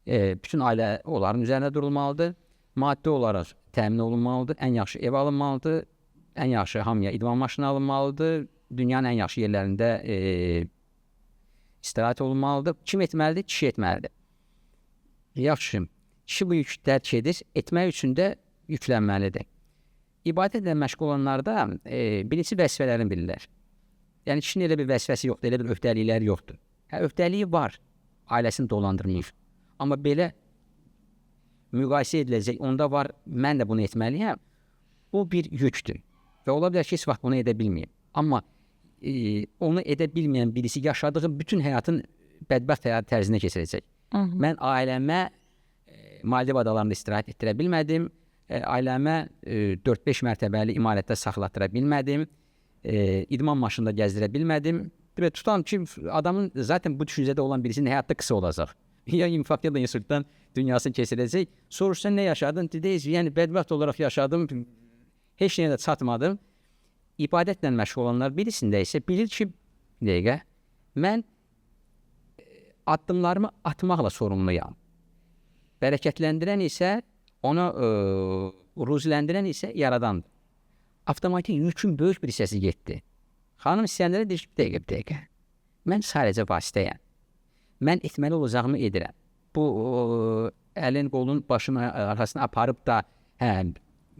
Bütün ailə onların üzərində durulmalıdır. Maddi olaraq təmin olunmalıdır. Ən yaxşı ev alınmalıdır. Ən yaxşı hamıya idman maşını alınmalıdır. Dünyanın ən yaxşı yerlərində istirahət olunmalıdır. Kim etməlidir? Kişi etməlidir. Yaxşı. Kişi bu yükü dərk edir. Etmək üçün də yüklənməlidir. İbadətlə məşğul olanlarda birincisi vəzifələrini bilirlər. Yəni kişinin elə bir vəzifəsi yoxdur, elə bir öhdəlikləri yoxdur. Hə, öhdəliyi var, ailəsini dolandırmayıb. Amma belə müqayisə ediləcək, onda var, mən də bunu etməliyəm. Bu bir yükdür. Və ola bilər ki, heç vaxt bunu edə bilməyim. Amma onu edə bilməyən birisi yaşadığı bütün həyatın bədbəxt həyat tərzinə keçirəcək. Mən ailəmə Maldiv adalarında istirahət etdirə bilmədim. Ailəmə 4-5 mərtəbəli imarətdə saxlatdıra bilmədim. İdman maşında gəzdirə bilmədim. Və tutalım ki, adamın zaten bu düşüncədə olan birisinin həyatda qısa olacaq. Ya infarkt ya da insultdan dünyasını keçirəcək. Soruşsan nə yaşadın? Deyiz, yəni bədbəxt olaraq yaşadım. Heç nəyə də çatmadım. İbadətlə məşğul olanlar birisində isə bilir ki, bir dəqiqə, mən addımlarımı atmaqla sorumluyam. Bərəkətləndirən isə, onu ruziləndirən isə yaradandır. Avtomatik yükün böyük bir hissəsi getdi. Xanım istəyənlərə deyir ki, bir dəqiqə, bir dəqiqə. Mən sadəcə vasitəyəm. Mən etməli olacağımı edirəm. Bu əlin, qolun, başın arxasına aparıb da hə,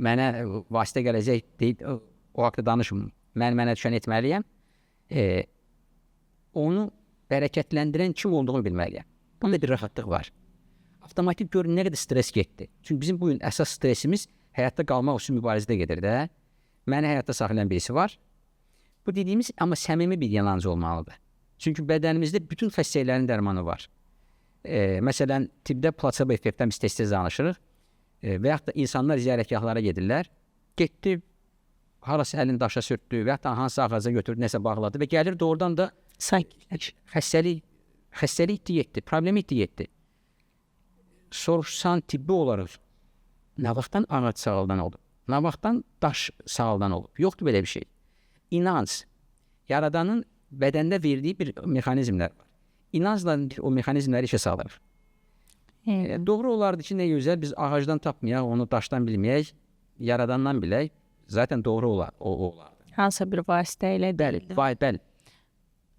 mənə vasitə gələcək deyib, o haqda danışmıram. Mən mənə düşən etməliyəm. Onu bərəkətləndirən kim olduğunu bilməliyəm. Bunda bir rahatlıq var. Avtomatik görün nə qədər stres getdi. Çünki bizim bugün əsas stresimiz həyatda qalmaq üçün mübarizədə gedir də. Məni həyatda saxlayan birisi var. Bu dediyimiz amma səmimi bir yanancı olmalıdır. Çünki bədənimizdə bütün xəstəliklərin dərmanı var. Məsələn, tibbdə placebo effektdən biz tez-tez danışırıq. Və yaxud da insanlar ziyarətgahlara gedirlər. Getdi, harası əlini daşa sürtdü və yaxud da hansısa ağaca götürdü, nəsə bağladı və gəlir doğrudan da xəstəlik itdi getdi, problemi itdi getdi. Soruşsan tibbi olaraq nə vaxtdan ağac sağaldan olub, nə vaxtdan daş sağaldan olub? Yoxdur belə bir şey. İnanc, yaradanın bədəndə verdiyi bir mexanizmlər var. İnancla o mexanizmləri işə salır. Doğru olardı ki, nə gözəl, biz ağacdan tapmayaq, onu daşdan bilməyək, yaradandan bilək. Zaten doğru olar, o olardı. Hansısa bir vasitə ilə. Bəli, bəli.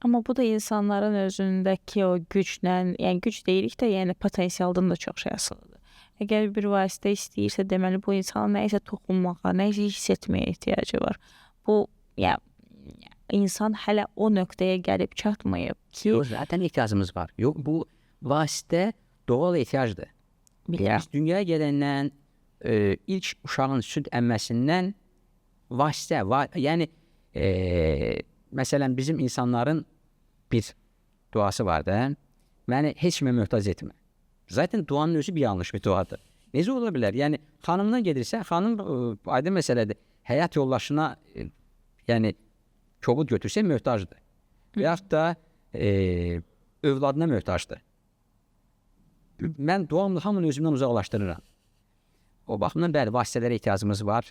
Amma bu da insanların özündəki o güclə, yəni güc deyirik də, yəni potensialdan da çox şey asılıdır. Əgər bir vasitə istəyirsə, deməli bu insanın nəyisə toxunmağa, nəyisə hiss etməyə ehtiyacı var. Bu, yəni insan hələ o nöqtəyə gəlib çatmayıb ki... Yox, zaten ehtiyacımız var. Yox, bu vasitə doğal ehtiyacdır. Bilirəm. Biz dünyaya gələndən, ilk uşağın süd əmməsindən vasitə, yəni məsələn bizim insanların bir duası var da, məni heç kimə möhtac etmə. Zaten duanın özü bir yanlış bir duadır. Necə ola bilər? Yəni xanımdan gedirsə, xanım aydın məsələdir. Həyat yoldaşına yəni kobud götürsə möhtacdır. Və yaxud da övladına möhtacdır. Mən duamla hamını özümdən uzaqlaşdırıram. O baxımdan bəli, vasitələrə ehtiyacımız var.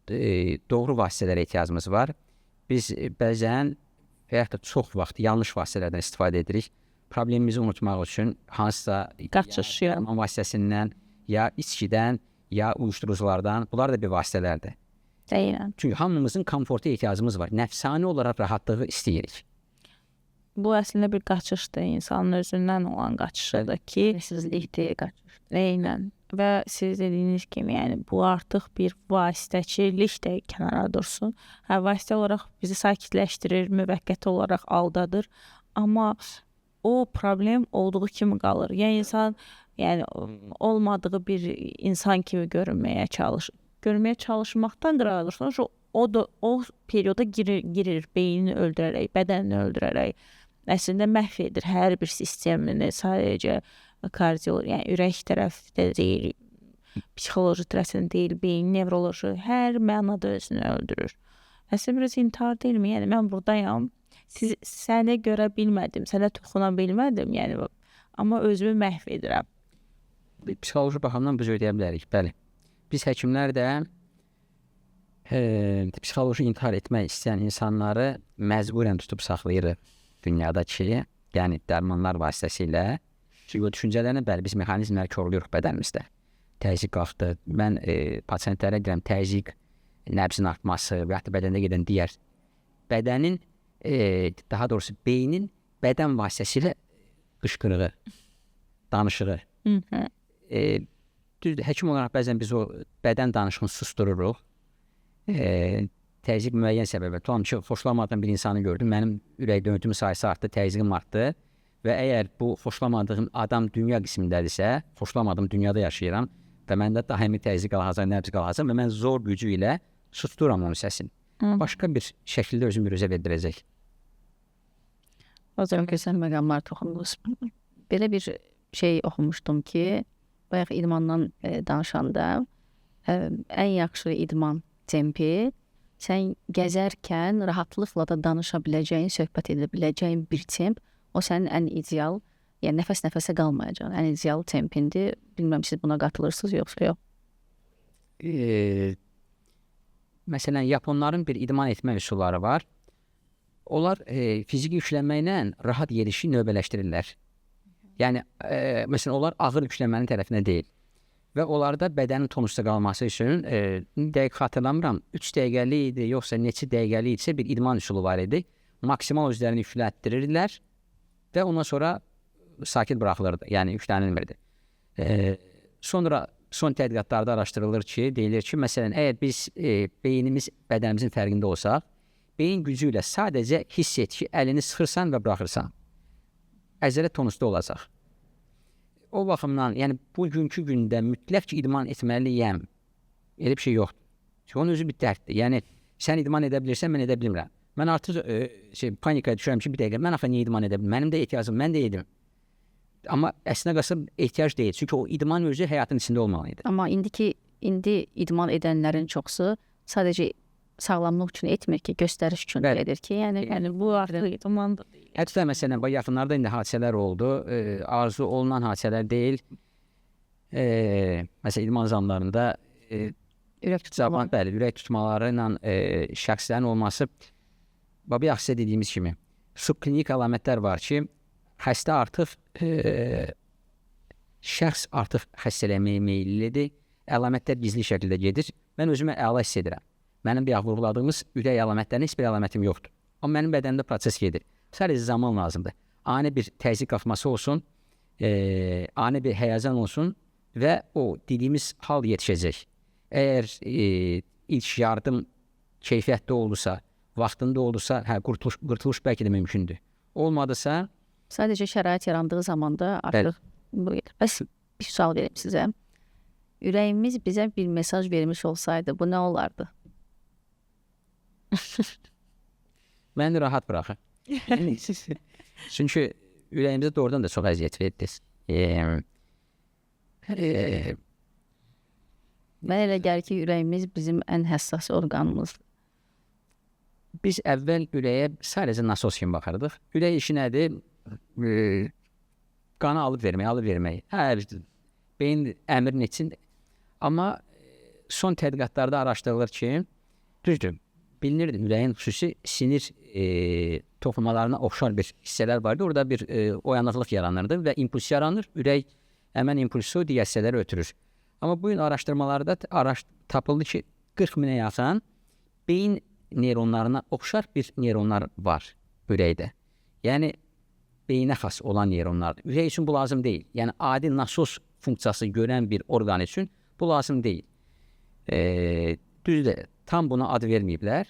Doğru vasitələrə ehtiyacımız var. Biz bəzən və yaxud da çox vaxt yanlış vasitələrdən istifadə edirik. Problemimizi unutmaq üçün hansısa qaçış dərman vasitəsindən, ya içkidən, ya uyuşturuculardan, bunlar da bir vasitələrdir. Eynən. Çünki hamımızın komforta ehtiyacımız var. Nəfsani olaraq rahatlığı istəyirik. Bu əslində bir qaçışdır, insanın özündən olan qaçışıdır ki, Sessizlikdir, qaçış. Eynən. Və siz dediyiniz kimi, yəni bu artıq bir vasitəçilik də kənara dursun. Hə, vasitə olaraq bizi sakitləşdirir, müvəqqəti olaraq aldadır, amma o problem olduğu kimi qalır. Yəni insan, yəni olmadığı bir insan kimi görünməyə çalışır. Görünməyə çalışmaqdan qırağa dursun, o da o perioda girir, beynini öldürərək, bədənini öldürərək. Əslində məhv edir hər bir sistemini, sadəcə kardioloji, yəni ürək tərəfdə deyil, psixoloji tərəfdə deyil, beyin, nevroloji, hər mənada özünü öldürür. Əslində biraz intihar deyilmi? Yəni mən buradayam, səni görə bilmədim, sənə toxuna bilmədim, yəni amma özümü məhv edirəm. Psixoloji baxımdan biz ödəyə bilərik, bəli. Biz həkimlər də psixoloji intihar etmək istəyən insanları məcburən tutub saxlayırıq dünyada ki, yəni dərmanlar vasitəsilə. Çünki o düşüncələrini, bəli, biz mexanizmləri korlayırıq bədənimizdə. Təzyiq qalxdı. Mən pasientlərə deyirəm, təzyiq, nəbzin artması və yaxud da bədəndə gedən digər bədənin, daha doğrusu beynin bədən vasitəsilə qışqırığı, danışığı. Düzdür, həkim olaraq bəzən biz o bədən danışığını sustururuq. Təzyiq müəyyən səbəbə. Tutalım ki, xoşlamadığım bir insanı gördüm, mənim ürək döyüntümün sayısı artdı, təzyiqim artdı və əgər bu xoşlamadığım adam dünya qismindədirsə, xoşlamadığım dünyada yaşayıram və məndə daimi təzyiq qalxacaq, nəbz qalxacaq və mən zor gücü ilə susturam onun səsini. Başqa bir şəkildə özümü büruzə verdirəcək. O zaman gözəl məqamlar toxundunuz. Belə bir şey oxumuşdum ki, bayaq idmandan danışanda ən yaxşı idman tempi sən gəzərkən rahatlıqla da danışa biləcəyin, söhbət edə biləcəyin bir temp, o sənin ən ideal, yəni nəfəs-nəfəsə qalmayacağın ən ideal tempindir. Bilmirəm siz buna qatılırsınız yoxsa yox. Məsələn, yaponların bir idman etmə üsulları var. Onlar fiziki yüklənməklə rahat yerişi növbələşdirirlər. Yəni, məsələn, onlar ağır yüklənmənin tərəfinə deyil. Və onlarda bədənin tonusda qalması üçün, dəqiq xatırlamıram, 3 dəqiqəlik idi, yoxsa neçə dəqiqəlik idisə bir idman üsulu var idi. Maksimal özlərini yüklətdirirdilər və ondan sonra sakit buraxılırdı, yəni yüklənilmirdi. Sonra son tədqiqatlarda araşdırılır ki, deyilir ki, məsələn, əgər biz beynimiz bədənimizin fərqində olsaq, beyin gücü ilə sadəcə hiss et ki, əlini sıxırsan və buraxırsan, əzələ tonusda olacaq. O baxımdan, yəni bugünkü gündə mütləq ki, idman etməliyəm. Elə bir şey yoxdur. Çünki onun özü bir dərddir. Yəni, sən idman edə bilirsən, mən edə bilmirəm. Mən artıq panikaya düşürəm ki, bir dəqiqə, mən axı niyə idman edə bilmirəm? Mənim də ehtiyacım, mən də edim. Amma əslinə qalsa ehtiyac deyil. Çünki o idman özü həyatın içində olmalı idi. Amma indi idman edənlərin çoxsu sadəcə sağlamlıq üçün etmir ki, göstəriş üçün edir ki, yəni bu artıq idman da deyil. Hətta məsələn, bax yaxınlarda indi hadisələr oldu, arzu olunan hadisələr deyil. Məsələn, idman zallarında ürək tutmaları, bəli, ürək tutmaları ilə şəxslərin olması, bax bayaq sizə dediyimiz kimi, subklinik əlamətlər var ki, xəstə artıq şəxs artıq xəstələnməyə meyillidir, əlamətlər gizli şəkildə gedir. Mən özümü əla hiss edirəm. Mənim bayaq vurğuladığımız ürək əlamətlərinin heç bir əlamətim yoxdur. Amma mənim bədənimdə proses gedir. Sadəcə zaman lazımdır. Ani bir təzyiq qalxması olsun, ani bir həyəcan olsun və o dediyimiz hal yetişəcək. Əgər ilk yardım keyfiyyətli olursa, vaxtında olursa, hə, qurtuluş bəlkə də mümkündür. Olmadısa... Sadəcə şərait yarandığı zamanda artıq bu gedir. Bəs bir sual verim sizə. Ürəyimiz bizə bir mesaj vermiş olsaydı, bu nə olardı? Məni rahat buraxın. Çünki ürəyimizə doğrudan da çox əziyyət verdi. Mənə elə gəlir ki, ürəyimiz bizim ən həssas orqanımızdır. Biz əvvəl ürəyə sadəcə nasos kimi baxardıq. Ürək işi nədir? Qanı alıb vermək, alıb vermək. Hər beyin əmrin etsin. Amma son tədqiqatlarda araşdırılır ki, düzdür, Bilinirdi, ürəyin xüsusi sinir toxumalarına oxşar bir hissələr vardı. Orada bir oyanıqlıq yaranırdı və impuls yaranır. Ürək həmən impulsu digər hissələrə ötürür. Amma bu gün araşdırmalarda tapıldı ki, 40 minə yaxın beyin neyronlarına oxşar bir neyronlar var ürəkdə. Yəni beyinə xas olan neyronlardır. Ürək üçün bu lazım deyil. Yəni adi nasos funksiyası görən bir orqan üçün bu lazım deyil. Düzdür, tam buna ad verməyiblər.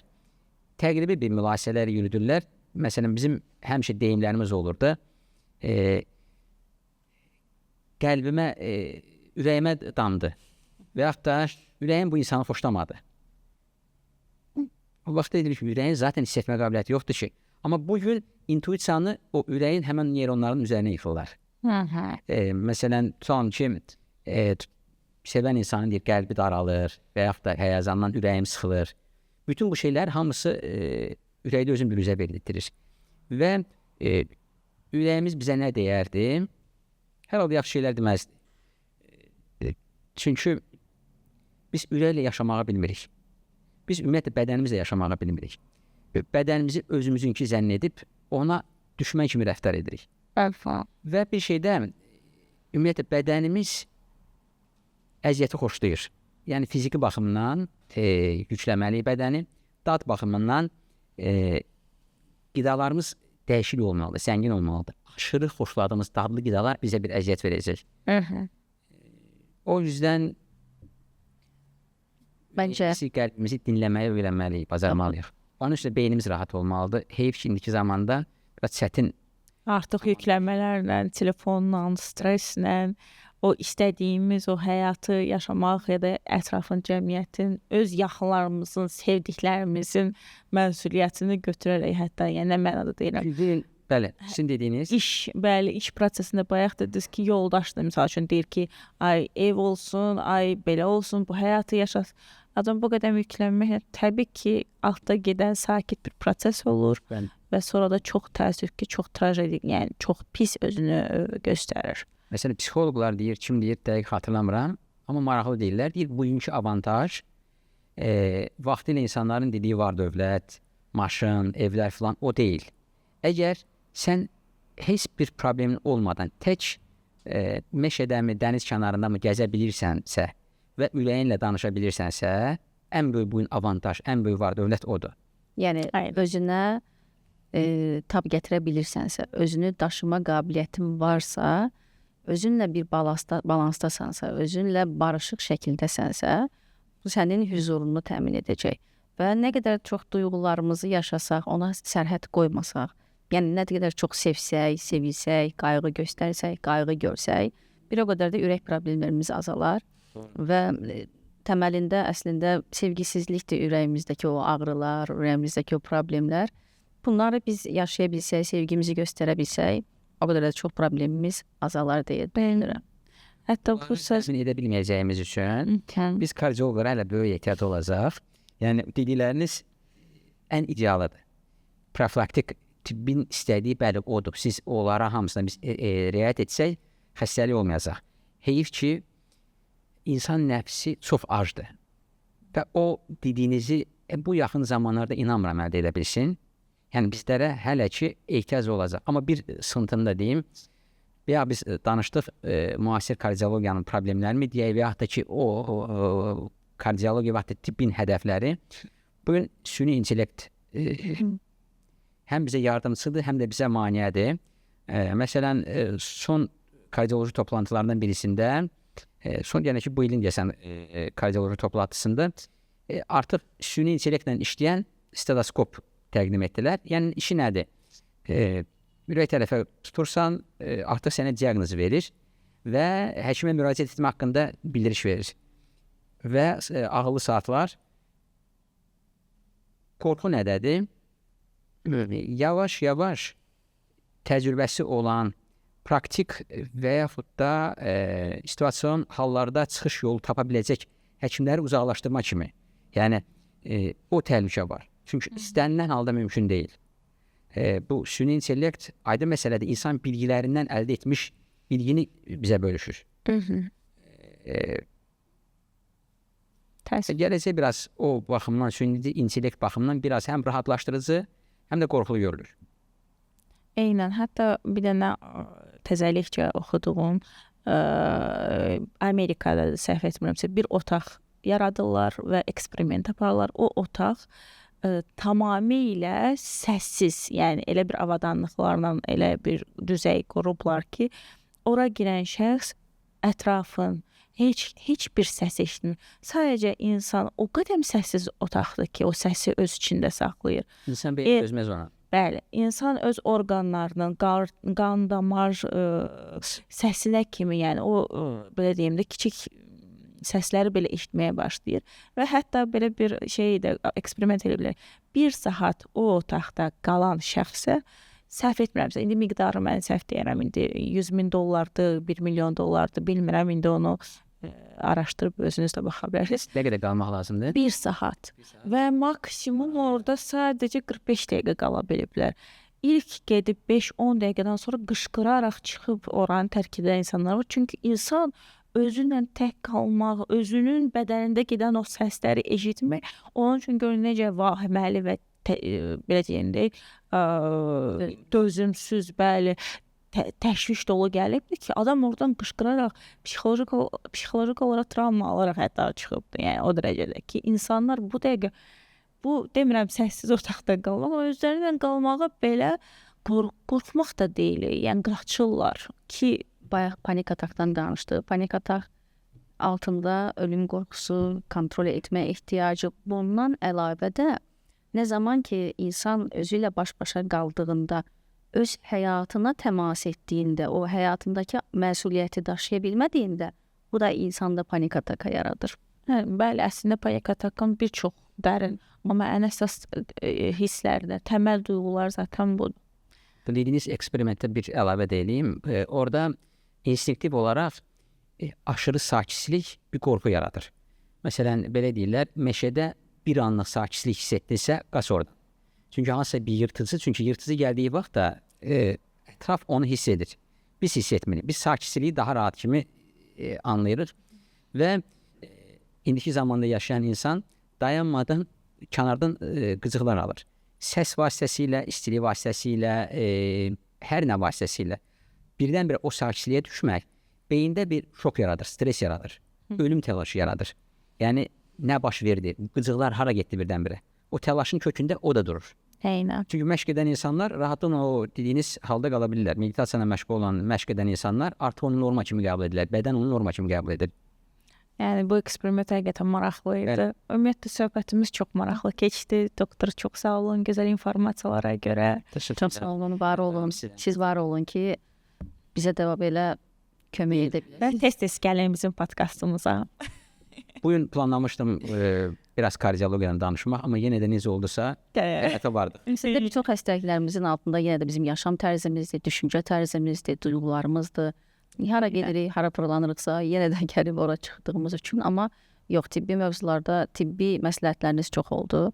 Təqribi bir mülahisələr yürüdürlər. Məsələn, bizim həmişə deyimlərimiz olurdu. Qəlbimə, ürəyimə damdı və yaxud da ürəyim bu insanı xoşlamadı. O vaxt deyilir ki, ürəyin zaten hiss etmə qabiliyyəti yoxdur ki. Amma bu gün intuisiyanı o ürəyin həmən neyronların üzərinə yıxırlar. Məsələn, tutalım ki, sevən insanın deyir, qəlbi daralır və yaxud da həyəcandan ürəyim sıxılır. Bütün bu şeylər hamısı ürəkdə özünü büruzə verdirtir. Və ürəyimiz bizə nə deyərdi? Hər halda yaxşı şeylər deməzdi. Çünki biz ürəklə yaşamağı bilmirik. Biz ümumiyyətlə bədənimizlə yaşamağı bilmirik. Bədənimizi özümüzünki zənn edib ona düşmən kimi rəftar edirik. Və bir şeydə ümumiyyətlə bədənimiz əziyyəti xoşlayır. Yəni fiziki baxımdan yükləməliyik bədəni, dad baxımından qidalarımız dəyişik olmalıdır, zəngin olmalıdır. Aşırı xoşladığımız dadlı qidalar bizə bir əziyyət verəcək. O yüzden Məncə qəlbimizi dinləməyi öyrənməliyik, bacarmalıyıq. Onun üçün də beynimiz rahat olmalıdır. Heyf ki, indiki zamanda biraz çətin. Artıq yüklənmələrlə, telefonla, stresslə, o istədiyimiz o həyatı yaşamaq ya da ətrafın, cəmiyyətin, öz yaxınlarımızın, sevdiklərimizin məsuliyyətini götürərək, hətta yəni nə mənada deyirəm. Bəli, sizin dediyiniz. İş, bəli, iş prosesində bayaq dediniz ki, yoldaş da misal üçün deyir ki, ay ev olsun, ay belə olsun, bu həyatı yaşasın. Adam bu qədər yüklənməklə təbii ki, altda gedən sakit bir proses olur. Bəli. Və sonra da çox təəssüf ki, çox trajedik, yəni çox pis özünü göstərir. Məsələn, psixoloqlar deyir, kim deyir, dəqiq xatırlamıram, amma maraqlı deyirlər. Deyir, bugünkü avantaj vaxtilə insanların dediyi var dövlət, maşın, evlər filan o deyil. Əgər sən heç bir problemin olmadan tək meşədəmi, dəniz kənarında mı gəzə bilirsənsə və ürəyinlə danışa bilirsənsə, ən böyük bugün avantaj, ən böyük var dövlət odur. Yəni özünə tab gətirə bilirsənsə, özünü daşıma qabiliyyətin varsa, özünlə bir balansdasansa, özünlə barışıq şəkildəsənsə, bu sənin hüzurunu təmin edəcək. Və nə qədər çox duyğularımızı yaşasaq, ona sərhəd qoymasaq, yəni nə qədər çox sevsək, sevilsək, qayğı göstərsək, qayğı görsək, bir o qədər də ürək problemlərimiz azalar. Və təməlində əslində sevgisizlikdir ürəyimizdəki o ağrılar, ürəyimizdəki o problemlər. Bunları biz yaşaya bilsək, sevgimizi göstərə bilsək, o qədər də çox problemimiz azalar deyə düşünürəm. Hətta bu söz təmin edə bilməyəcəyimiz üçün biz kardioloqlara hələ böyük ehtiyat olacaq. Yəni dedikləriniz ən idealıdır. Profilaktik tibbin istədiyi bəli odur. Siz onlara hamısına biz riayət etsək, xəstəlik olmayacaq. Heyif ki, insan nəfsi çox acdır. Və o dediyinizi bu yaxın zamanlarda inanmıram əldə edə bilsin. Yəni bizlərə hələ ki ehtiyac olacaq. Amma bir sıxıntını da deyim. Ya biz danışdıq müasir kardiologiyanın problemlərini deyək və yaxud da ki o kardiologiya və yaxud da tibbin hədəfləri. Bugün süni intellekt həm bizə yardımçıdır, həm də bizə maneədir. Məsələn, son kardioloji toplantılarından birisində, son yəni ki bu ilin deyəsən kardioloji toplantısında artıq süni intellektlə işləyən stetoskop təqdim etdilər. Yəni işi nədir? Ürək tərəfə tutursan, artıq sənə diaqnoz verir və həkimə müraciət etmə haqqında bildiriş verir. Və ağıllı saatlar qorxu nədədir? Yavaş-yavaş təcrübəsi olan praktik və yaxud da situasiyon hallarda çıxış yolu tapa biləcək həkimləri uzaqlaşdırma kimi. Yəni o təhlükə var. Çünki istənilən halda mümkün deyil. Bu süni intellekt aydın məsələdir. İnsan bilgilərindən əldə etmiş bilgini bizə bölüşür. Təəssüf. Gələcək biraz o baxımdan, süni intellekt baxımından biraz həm rahatlaşdırıcı, həm də qorxulu görülür. Eynən, hətta bir dənə təzəlikcə oxuduğum Amerikada səhv etmirəmsə bir otaq yaradırlar və eksperiment aparırlar. O otaq tamamilə səssiz, yəni elə bir avadanlıqlarla elə bir düzey qurublar ki, ora girən şəxs ətrafın heç bir səs eşitmir. Sadəcə insan o qədər səssiz otaqdır ki, o səsi öz içində saxlayır. İnsan beyni dözməz ona. Bəli, insan öz orqanlarının, qan damar səsinə kimi, yəni o belə deyim də kiçik səsləri belə eşitməyə başlayır və hətta belə bir şey də eksperiment edə bilər. 1 saat o otaqda qalan şəxsə səhv etmirəmsə, indi miqdarı mən səhv deyirəm, indi 100 min dollardır, 1 milyon dollardır, bilmirəm, indi onu araşdırıb özünüz də baxa bilərsiniz. Nə qədər qalmaq lazımdır? 1 saat. Və maksimum orada sadəcə 45 dəqiqə qala biliblər. İlk gedib 5-10 dəqiqədən sonra qışqıraraq çıxıb oranı tərk edən insanlar var. Çünki insan özünlə tək qalmaq, özünün bədənində gedən o səsləri eşitmək onun üçün gör necə vahiməli və belə deyim də, dözümsüz, bəli, təşviş dolu gəlibdi ki, adam oradan qışqıraraq psixoloji olaraq travma alaraq hətta çıxıbdı. Yəni o dərəcədə ki, insanlar bu dəqiqə bu demirəm səssiz otaqda qalmaq, amma özləri ilə qalmağa belə qorxmaq da deyil, yəni qaçırlar ki, bayaq panik atakdan danışdıq. Panik atak altında ölüm qorxusu, kontrol etmə ehtiyacı, bundan əlavə də nə zaman ki insan özü ilə baş-başa qaldığında, öz həyatına təmas etdiyində, o həyatındakı məsuliyyəti daşıya bilmədiyində, bu da insanda panik ataka yaradır. Hə, bəli, əslində panik atakın bir çox dərin, amma ən əsas hisslərdə, təməl duyğular zaten budur. Dediyiniz eksperimentdə bir əlavə də eləyim. Orada instinktiv olaraq aşırı sakitlik bir qorxu yaradır. Məsələn, belə deyirlər, meşədə bir anlıq sakitlik hiss etdinsə, qaç oradan. Çünki hansısa bir yırtıcı, çünki yırtıcı gəldiyi vaxt da ətraf onu hiss edir. Biz hiss etmirik. Biz sakitliyi daha rahat kimi anlayırıq və indiki zamanda yaşayan insan dayanmadan kənardan qıcıqlar alır. Səs vasitəsilə, istilik vasitəsilə, hər nə vasitəsilə birdən-birə o sakitliyə düşmək beyində bir şok yaradır, stres yaradır, ölüm təlaşı yaradır. Yəni nə baş verdi, qıcıqlar hara getdi birdən-birə? O təlaşın kökündə o da durur. Eynən. Çünki məşq edən insanlar rahatlıqla o dediyiniz halda qala bilirlər. Meditasiya ilə məşğul olan, məşq edən insanlar artıq onu norma kimi qəbul edirlər. Bədən onu norma kimi qəbul edir. Yəni bu eksperiment həqiqətən maraqlı idi. Bəli. Ümumiyyətlə söhbətimiz çox maraqlı keçdi. Doktor, çox sağ olun gözəl informasiyalara görə. Çox sağ olun, var olun. Sizə. Siz var olun ki, bizə də belə kömək edə biləsiniz. Və tez-tez gəlin bizim podkastımıza. Bu gün planlamışdım biraz kardiologiyadan danışmaq, amma yenə də necə oldusa həyata vardıq. Əslində bütün xəstəliklərimizin altında yenə də bizim yaşam tərzimizdir, düşüncə tərzimizdir, duyğularımızdır. Hara gedirik, hara fırlanırıqsa, yenə də gəlib ora çıxdığımız üçün, amma yox, tibbi mövzularda tibbi məsləhətləriniz çox oldu.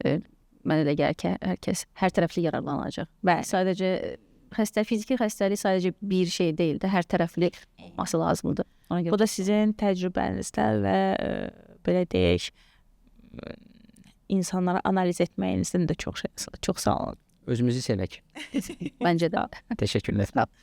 Mənə elə gəlir ki, hər kəs hər tərəfli yararlanacaq. Bəli. Sadəcə fiziki xəstəlik sadəcə bir şey deyil də, hər tərəfli olması lazımdır. Ona görə Bu da sizin təcrübənizdən və belə deyək, insanlara analiz etməyinizdən də çox sağ olun. Özümüzü sevək. Məncə də. Təşəkkürlər. Sağ olun.